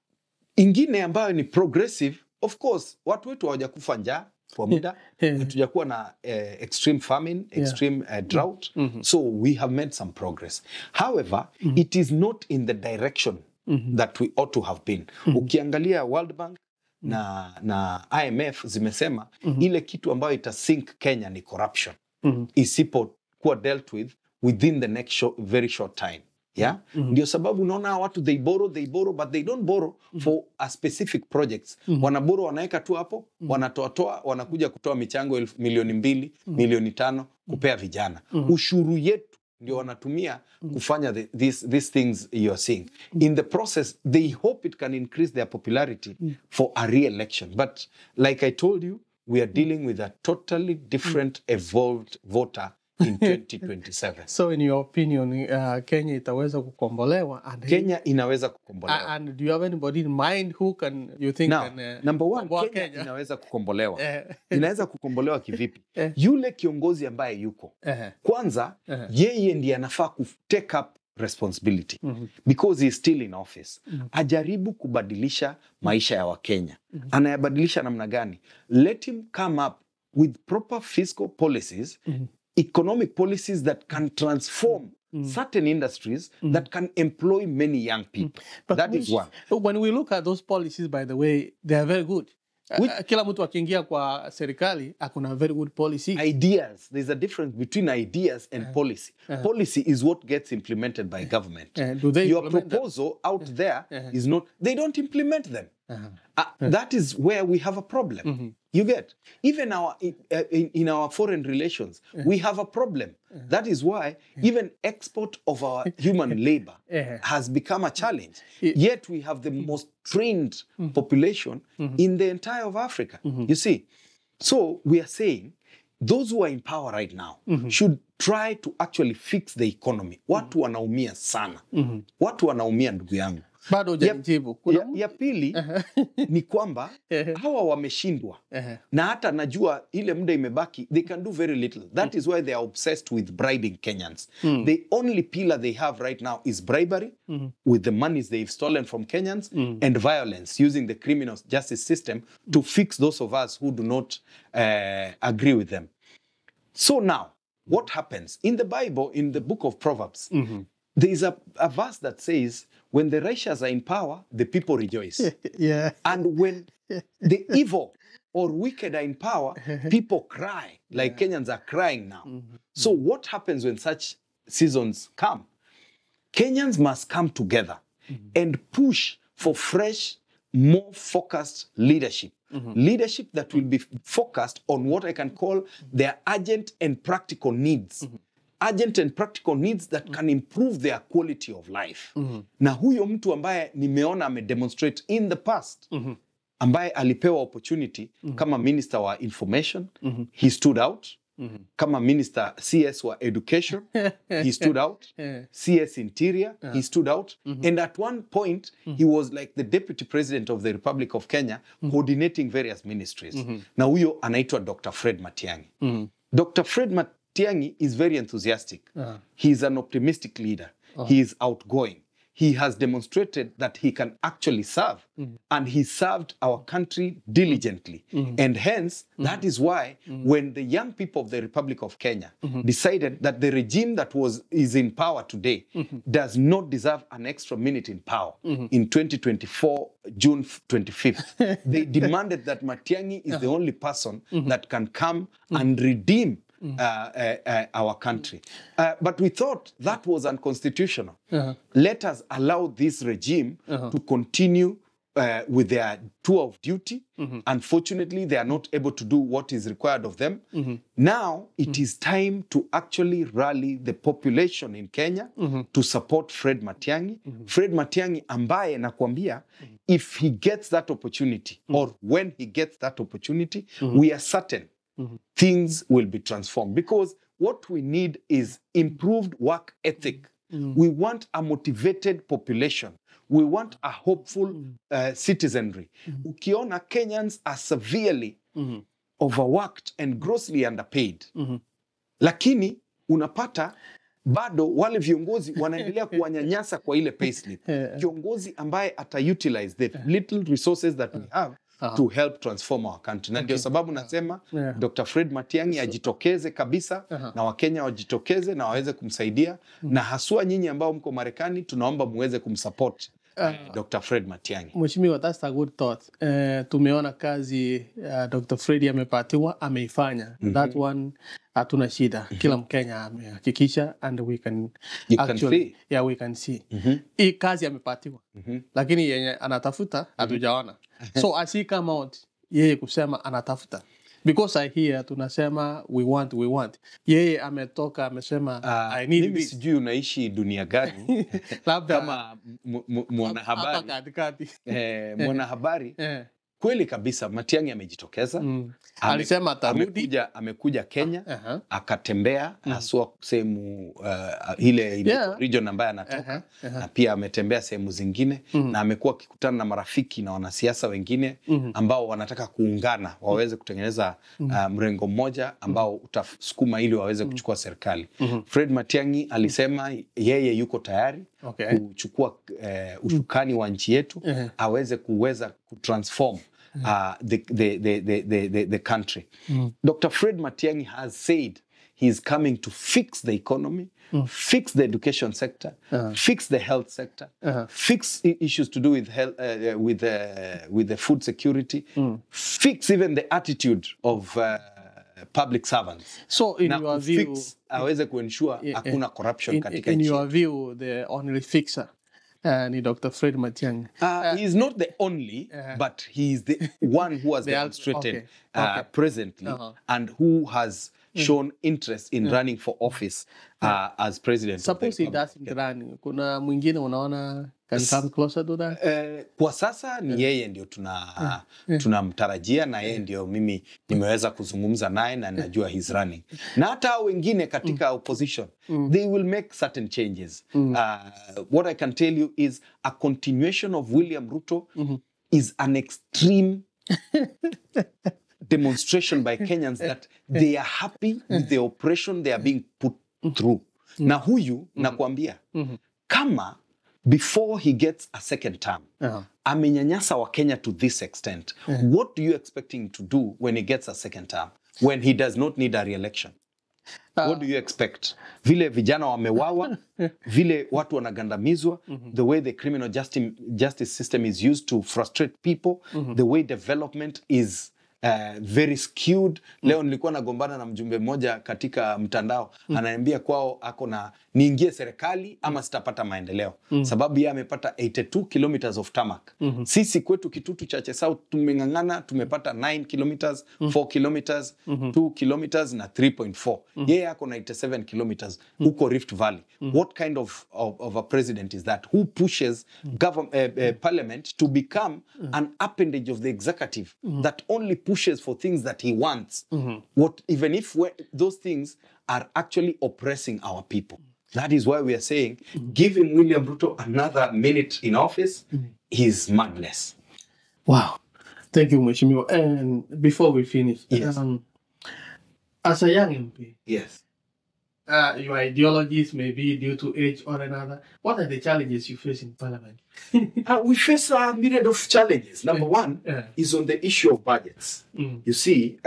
ingine ambayo ni progressive, of course, watu wetu hawajakufa njaa kwa muda. Hatujakuwa na extreme famine, extreme drought. So we have made some progress. However, it is not in the direction that we ought to have been. Ukiangalia World Bank na IMF zimesema ile kitu ambayo ita sink Kenya ni corruption isipokuwa dealt with within the next very short time. Yeah? Ndio sababu unaona watu they borrow but they don't borrow for a specific projects. Wanaborrow, wanaweka tu hapo, wanatoatoa, wanakuja kutoa michango 2 milioni, 5 milioni kupea vijana. Ushuru yetu ndio wanatumia kufanya these things you are seeing. In the process, they hope it can increase their popularity for a re-election. But like I told you, we are dealing with a totally different evolved voter in 2027. So in your opinion, Kenya itaweza kukombolewa and Kenya inaweza kukombolewa. And do you have anybody in mind who can you think Now, can number one, komboa Kenya inaweza kukombolewa. Eh. Inaweza kukombolewa kivipi? Eh. Yule kiongozi ambaye yuko kwanza, yeye ndiye anafaa ku take up responsibility because he is still in office. Ajaribu kubadilisha maisha ya Wakenya. Anayabadilisha namna gani? Let him come up with proper fiscal policies, economic policies that can transform certain industries that can employ many young people. But That is one. When we look at those policies, by the way, they are very good. Kila mtu akiingia kwa serikali akuna very good policy. Ideas. There's a difference between ideas and policy. Policy is what gets implemented by government. Do they Your implement them? Proposal out there is not, they don't implement them. That is where we have a problem. You get? Even in our foreign relations, we have a problem. That is why even export of our human labor has become a challenge. Yet we have the most trained population in the entire of Africa. You see? So we are saying those who are in power right now should try to actually fix the economy. Watu wanaumia sana. Watu wanaumia, ndugu yangu. Bado hujanijibu. Kuna Ya pili ni kwamba hawa wameshindwa na hata najua ile muda imebaki, they can do very little. That is why they are obsessed with bribing Kenyans. The only pillar they have right now is bribery with the monies they've stolen from Kenyans and violence using the criminal justice system to fix those of us who do not agree with them. So now, what happens? In the Bible, in the book of Proverbs, there is a verse that says, "When the righteous are in power, the people rejoice. And when the evil or wicked are in power, people cry," like Kenyans are crying now. So, what happens when such seasons come? Kenyans must come together and push for fresh, more focused leadership. Leadership that will be focused on what I can call their urgent and practical needs. Urgent and practical needs that can improve their quality of life. Na huyo mtu ambaye nimeona amedemonstrate in the past, ambaye alipewa opportunity kama minister wa information, he stood out. Kama minister CS wa education, he stood out. CS interior, he stood out. And at one point, he was like the deputy president of the Republic of Kenya, coordinating various ministries. Na huyo anaitwa Dr. Fred Matiang'i. Dr. Fred Matiang'i is very enthusiastic. He is an optimistic leader. He is outgoing. He has demonstrated that he can actually serve, and he served our country diligently. And hence, that is why when the young people of the Republic of Kenya decided that the regime that was is in power today does not deserve an extra minute in power in 2024, June 25th, they demanded that Matiang'i is the only person that can come and redeem our country. But we thought that was unconstitutional. Let us allow this regime to continue with their tour of duty. Unfortunately, they are not able to do what is required of them. Now it is time to actually rally the population in Kenya to support Fred Matiang'i. Fred Matiang'i ambaye nakwambia, if he gets that opportunity or when he gets that opportunity, we are certain things will be transformed, because what we need is improved work ethic. We want a motivated population. We want a hopeful citizenry. Ukiona Kenyans are severely overworked and grossly underpaid. Lakini unapata Bado wale viongozi wanaendelea kuwanyanyasa kwa ile payslip. Kiongozi ambaye ata utilize the little resources that we have to help transform our country. Na ndio sababu nasema Dr. Fred Matiang'i ajitokeze kabisa na Wakenya wajitokeze na waweze kumsaidia, na haswa nyinyi ambao mko Marekani tunaomba muweze kumsupport Dr. Fred Matiang'i. Mheshimiwa, that's a good thought. Tumeona kazi Dr. Fred amepatiwa, ameifanya. That one hatuna shida. Kila Mkenya amehakikisha, and we can You can actually, see. Yeah, we can see. Hii kazi amepatiwa. Lakini yenye anatafuta hatujaona. So as he come out, yeye kusema anatafuta. Because I hear tunasema we want, we want. Yeye ametoka amesema I need Mimi this. sijui unaishi dunia gani Labda kama mwanahabari. Hapa katikati. Mwanahabari. Kweli kabisa Matiang'i amejitokeza. Alisema atarudi. Amekuja Kenya, akatembea haswa sehemu ile region ambayo anatoka. Na pia ametembea sehemu zingine, na amekuwa akikutana na marafiki na wanasiasa wengine ambao wanataka kuungana waweze kutengeneza mrengo mmoja ambao utasukuma ili waweze kuchukua serikali. Fred Matiang'i alisema yeye yuko tayari kuchukua usukani wa nchi yetu, aweze kuweza kutransform the country. Dr. Fred Matiang'i has said he is coming to fix the economy, fix the education sector, fix the health sector, fix issues to do with health, with the food security, fix even the attitude of public servants. So in Na your view, fix, aweze kuensure hakuna corruption katika in nchi. your view, the only fixer ni Dr. Fred Matiang'i. He is not the only, but he is the one who has The demonstrated presently and who has shown interest in running for office as president. Suppose he doesn't run, kuna mwingine unaona can come closer to that? Kwa sasa ni yeye ndio tunamtarajia na yeye ndio mimi nimeweza kuzungumza naye na najua he's running. Na hata wengine katika opposition, they will make certain changes. What I can tell you is a continuation of William Ruto is an extreme demonstration by Kenyans that they are happy with the oppression they are being put through. Na huyu nakwambia, kama before he gets a second term, amenyanyasa wa Kenya to this extent, what do you expect him to do when he gets a second term, when he does not need a re-election? What do you expect? Vile vijana wamewawa, vile watu wanagandamizwa, the way the criminal justice system is used to frustrate people, the way development is very skewed. Leo nilikuwa nagombana na mjumbe mmoja katika mtandao, ananiambia kwao ako na niingie serikali ama sitapata maendeleo. Sababu yeye amepata 82 kilometers of tarmac. Sisi kwetu Kitutu Chache South tumeng'ang'ana, tumepata 9 kilometers, 4 kilometers, 2 kilometers na 3.4. Yeye ako na 87 kilometers huko Rift Valley. What kind of a president is that who pushes parliament to become an appendage of the executive that only pushes for things that he wants, what even if those things are actually oppressing our people? That is why we are saying giving William Ruto another minute in office is madness. Wow. Thank you, Mheshimiwa. And before we finish, Yes. As a young MP, Yes. Your ideologies may be due to age or another. What are the challenges you face in Parliament? We face a myriad of challenges. Number one is on the issue of budgets. You see,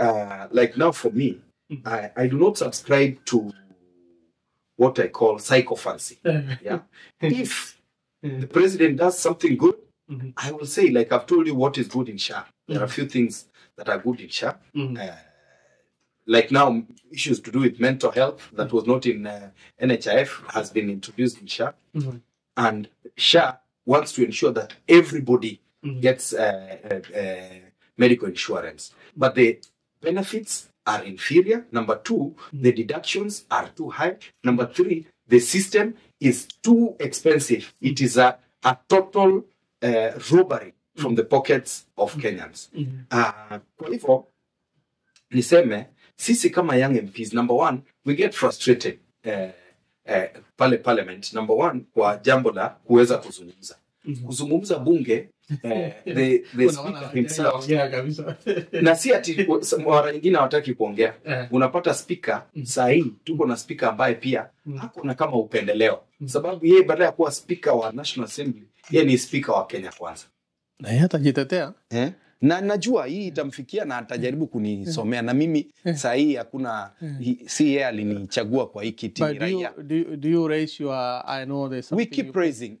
like now for me, I do not subscribe to what I call sycophancy. Yeah. If the president does something good, I will say, like I've told you what is good in SHA. There are a few things that are good in SHA. Like now, issues to do with mental health that was not in NHIF has been introduced in SHA. And SHA wants to ensure that everybody gets medical insurance. But the benefits are inferior. Number two, the deductions are too high. Number three, the system is too expensive. It is a total robbery from the pockets of Kenyans. Kwa hivyo, niseme, sisi kama young MPs, number one, we get frustrated pale parliament. Number one, kwa jambo la kuweza kuzungumza. Kuzungumza bunge, the speaker himself, kabisa. Na si ati mara nyingine hawataki kuongea. Unapata speaker, saa hii tuko na speaker ambaye pia hakuna kama upendeleo, sababu yeye badala ya kuwa speaker wa National Assembly, yeye ni speaker wa Kenya Kwanza. Na yeye atajitetea. Eh? Na najua hii itamfikia na atajaribu kunisomea, na mimi saa hii hakuna, si yeye alinichagua kwa hii kiti, ni But do you, raia. do you raise your, I know there's We something keep you, raising.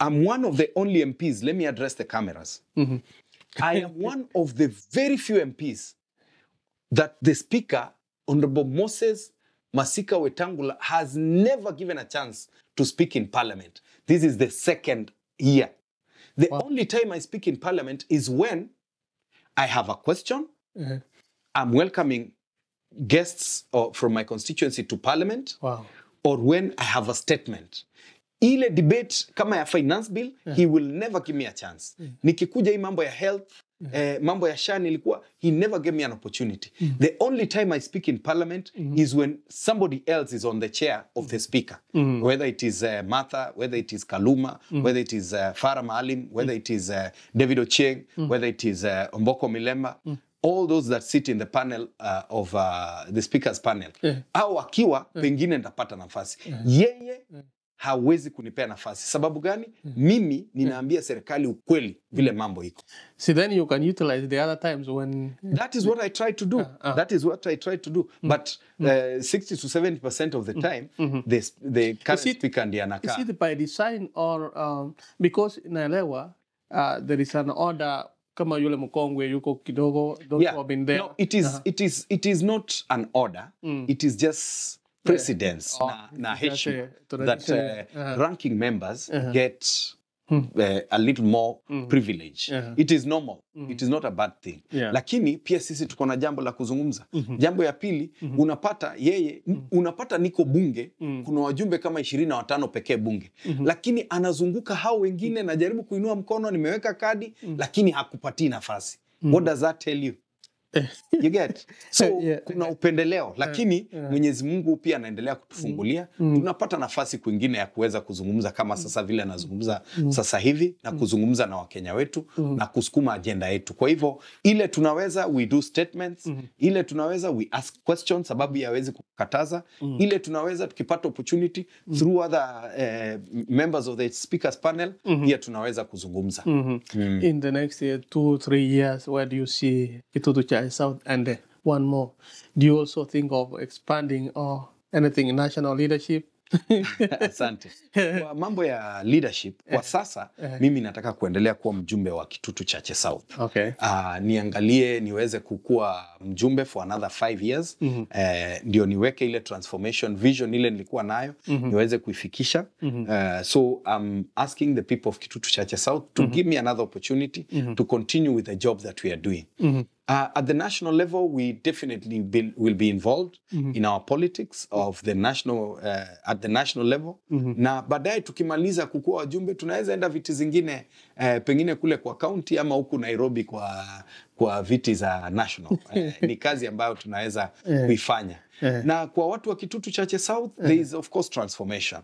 I'm one of the only MPs. Let me address the cameras. I am one of the very few MPs that the Speaker, Honorable Moses Masika Wetangula, has never given a chance to speak in Parliament. This is the second year. The only time I speak in Parliament is when I have a question, I'm welcoming guests from my constituency to Parliament, or when I have a statement. Ile debate kama ya Finance Bill, he will never give me a chance. Nikikuja hii mambo ya health, mambo ya SHA nilikuwa, he never gave me an opportunity. The only time I speak in Parliament is when somebody else is on the chair of the Speaker. Whether it is Martha, whether it is Kaluma, whether it is Farah Maalim, whether it is David Ochieng, whether it is Omboko Milemba, all those that sit in the panel of the Speaker's panel. Au akiwa pengine ndapata nafasi. Yeye hawezi kunipea nafasi. Sababu gani? Mimi ninaambia serikali ukweli vile mambo iko. See, then you can utilize the other times when That is what I try to do. That is what I try to do. But 60 to 70% of the time, the current speaker ndiye Is anakaa. it by design or because naelewa there is an order, kama yule mkongwe yuko kidogo, those who have been there. No, it is not an order. It is just precedence Oh, na it's just heshima a that tradition. Ranking members get a little more privilege. It is normal. It is not a bad thing. Lakini pia sisi tuko na jambo la kuzungumza. Jambo ya pili, unapata yeye, unapata niko bunge, kuna wajumbe kama 25 pekee bunge. Lakini anazunguka hao wengine, najaribu kuinua mkono, nimeweka kadi, lakini hakupatii nafasi. What does that tell you? You get? So kuna upendeleo, lakini Mwenyezi Mungu pia anaendelea kutufungulia. Tunapata nafasi kwingine ya kuweza kuzungumza kama sasa vile anazungumza sasa hivi na kuzungumza na Wakenya wetu na kusukuma ajenda yetu. Kwa hivyo ile tunaweza, we do statements, ile tunaweza, we ask questions, sababu hawezi kukataza. Ile tunaweza, tukipata opportunity through other members of the Speakers panel, pia tunaweza kuzungumza. In the next 2, 3 years, where do you see Kitutu Chache South? And one more, do you also think of expanding or anything in national leadership? Asante. Kwa mambo ya leadership, kwa sasa mimi nataka kuendelea kuwa mjumbe wa Kitutu Chache South. Niangalie niweze kukua mjumbe for another 5 years, ndio niweke ile transformation vision ile nilikuwa nayo, niweze kuifikisha. So I'm asking the people of Kitutu Chache South to give me another opportunity to continue with the job that we are doing. At the national level, we definitely will be involved in our politics of the national at the national level. Na baadaye tukimaliza kukua wajumbe, tunaweza enda viti zingine, pengine kule kwa county ama huku Nairobi kwa viti za national. Ni kazi ambayo tunaweza kuifanya. Na kwa watu wa Kitutu Chache South, there is of course transformation.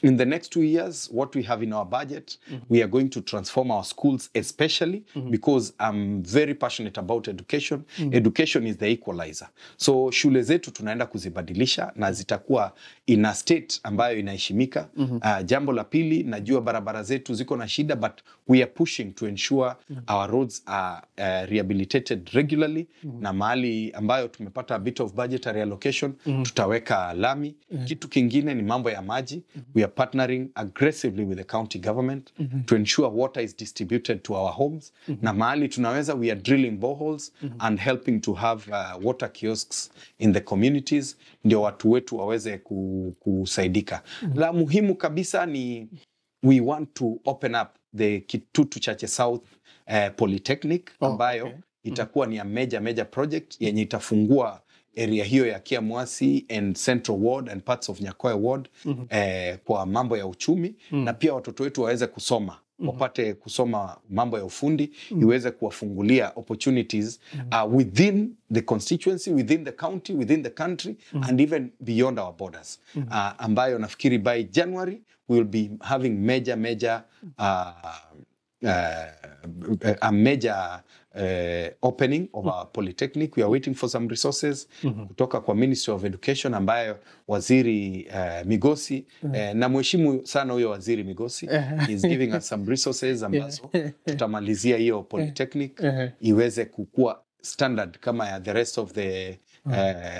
In the next 2 years, what we have in our budget, we are going to transform our schools, especially because I'm very passionate about education. Education is the equalizer. So shule zetu tunaenda kuzibadilisha na zitakuwa in a state ambayo inaheshimika. Jambo la pili, najua barabara zetu ziko na shida, but we are pushing to ensure our roads are rehabilitated regularly, na mahali ambayo tumepata a bit of budgetary allocation, tutaweka lami. Kitu kingine ni mambo ya maji. We are partnering aggressively with the county government to ensure water is distributed to our homes, na mahali tunaweza, we are drilling boreholes and helping to have water kiosks in the communities ndio watu wetu waweze kusaidika. La muhimu kabisa ni we want to open up the Kitutu Chache South Polytechnic ambayo itakuwa ni a major major project yenye itafungua area hiyo ya Kiamwasi and Central Ward and parts of Nyakoe Ward kwa mambo ya uchumi na pia watoto wetu waweze kusoma. wapate kusoma mambo ya ufundi, iweze kuwafungulia opportunities within the constituency, within the county, within the country, and even beyond our borders. Ambayo nafikiri by January we will be having major major a major opening of our polytechnic. We are waiting for some resources kutoka kwa Ministry of Education, ambayo Waziri Migosi, na mheshimu sana huyo Waziri Migosi, is giving us some resources ambazo tutamalizia hiyo polytechnic iweze kukua standard kama ya the rest of the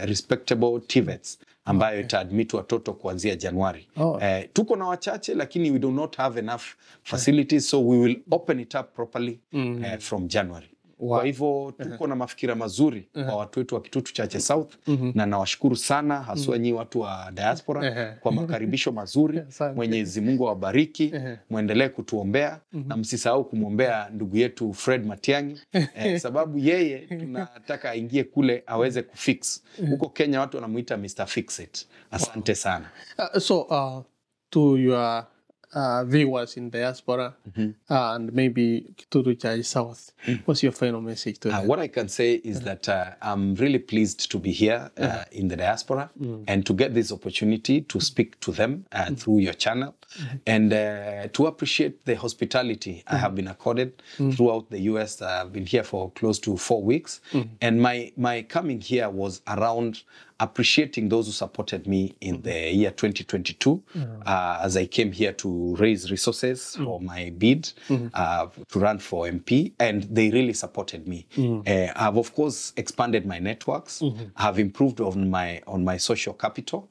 respectable TVETs, ambayo itaadmit watoto kuanzia Januari. Tuko na wachache, lakini we do not have enough facilities, so we will open it up properly from January. Kwa hivyo tuko na mafikira mazuri kwa watu wetu wa Kitutu Chache South, na nawashukuru sana haswa nyinyi watu wa diaspora kwa makaribisho mazuri. Asante. Mwenyezi Mungu awabariki, mwendelee kutuombea na msisahau kumwombea ndugu yetu Fred Matiang'i, sababu yeye tunataka aingie kule aweze kufix. Huko Kenya watu wanamuita Mr. Fix It. Asante sana. So to your viewers in diaspora and maybe Kitutu Chache South, what's your final message to them? What I can say is that I'm really pleased to be here in the diaspora and to get this opportunity to speak to them through your channel and to appreciate the hospitality I have been accorded throughout the US. I've been here for close to 4 weeks, and my coming here was around appreciating those who supported me in the year 2022 as I came here to raise resources for my bid to run for MP, and they really supported me. I've of course expanded my networks. I've improved on my social capital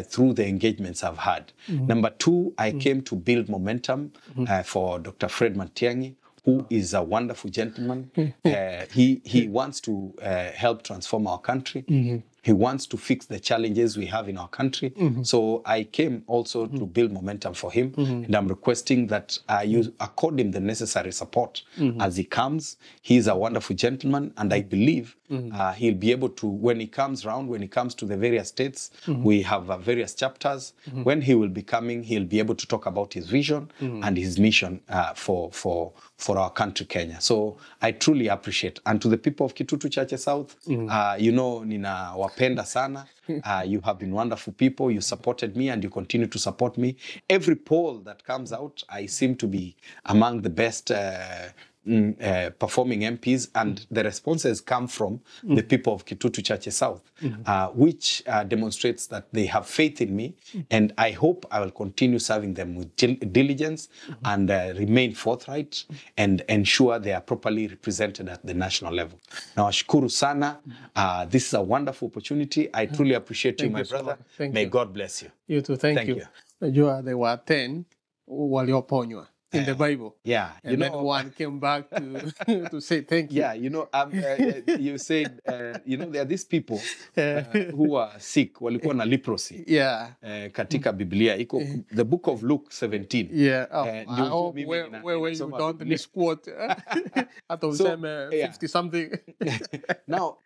through the engagements I've had. Number two, I came to build momentum for Dr. Fred Matiang'i, who is a wonderful gentleman. He wants to help transform our country. He wants to fix the challenges we have in our country. So I came also to build momentum for him. And I'm requesting that you accord him the necessary support as he comes. He is a wonderful gentleman, and I believe he'll be able to, when he comes round, when he comes to the various states, we have various chapters. When he will be coming, he'll be able to talk about his vision and his mission for our country, Kenya. So I truly appreciate. And to the people of Kitutu Chache South, you know, nina wapenda sana. You have been wonderful people. You supported me and you continue to support me. Every poll that comes out, I seem to be among the best performing MPs, and the responses come from the people of Kitutu Chache South, which demonstrates that they have faith in me, and I hope I will continue serving them with diligence and remain forthright and ensure they are properly represented at the national level. Nawashukuru sana. This is a wonderful opportunity. I truly appreciate you, my brother. May God bless you. You too. Thank you. Najua there were 10 walioponywa in the Bible. Yeah. And then one came back to, to say thank you. Yeah, you know, you said, you know, there are these people who are sick, walikuwa na leprosy. Yeah. Katika Biblia, iko the book of Luke 17. Yeah. Oh, I hope where you don't misquote. Hata useme 50 something. Now,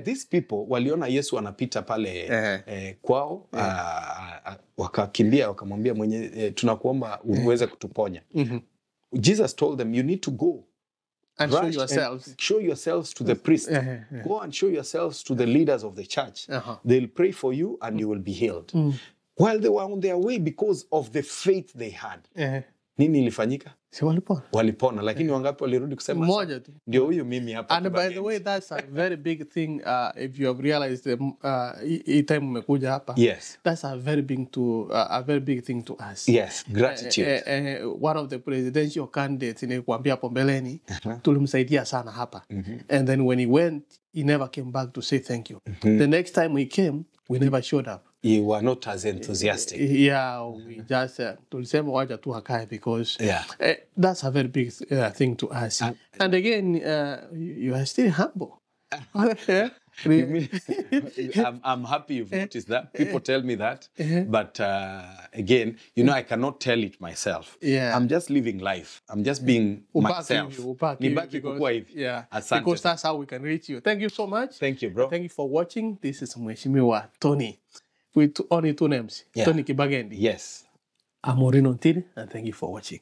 these people waliona Yesu anapita pale kwao, wakakimbia wakamwambia mwenye tunakuomba uweze kutuponya. Jesus told them, you need to go and show yourselves. And show yourselves to the priest. Go and show yourselves to the leaders of the church. They'll pray for you and you will be healed. While they were on their way, because of the faith they had. Nini ilifanyika? Si walipona. Walipona, lakini wangapi walirudi kusema mmoja tu. Ndio huyu mimi hapa. And by the way, that's a very big thing, if you have realized hii time umekuja hapa. Yes. That's a very big to a very big thing to us. Yes, gratitude. One of the presidential candidates nilikwambia hapo mbeleni, tulimsaidia sana hapa. And then when he went, he never came back to say thank you. The next time we came, we never showed up. You were not as enthusiastic. Yeah, we just tulisema wacha tu akae because that's a very big thing to us. And again, you are still humble. You mean, I'm happy you've noticed that. People tell me that. But again, you know, I cannot tell it myself. Yeah. I'm just living life. I'm just being myself. Nibaki kukua hivi. Yeah. Asante. Because that's how we can reach you. Thank you so much. Thank you, bro. Thank you for watching. This is Mheshimiwa Tony. With only two names. Yeah. Tony Kibagendi. Yes. I'm Maureen Ontiri, and thank you for watching.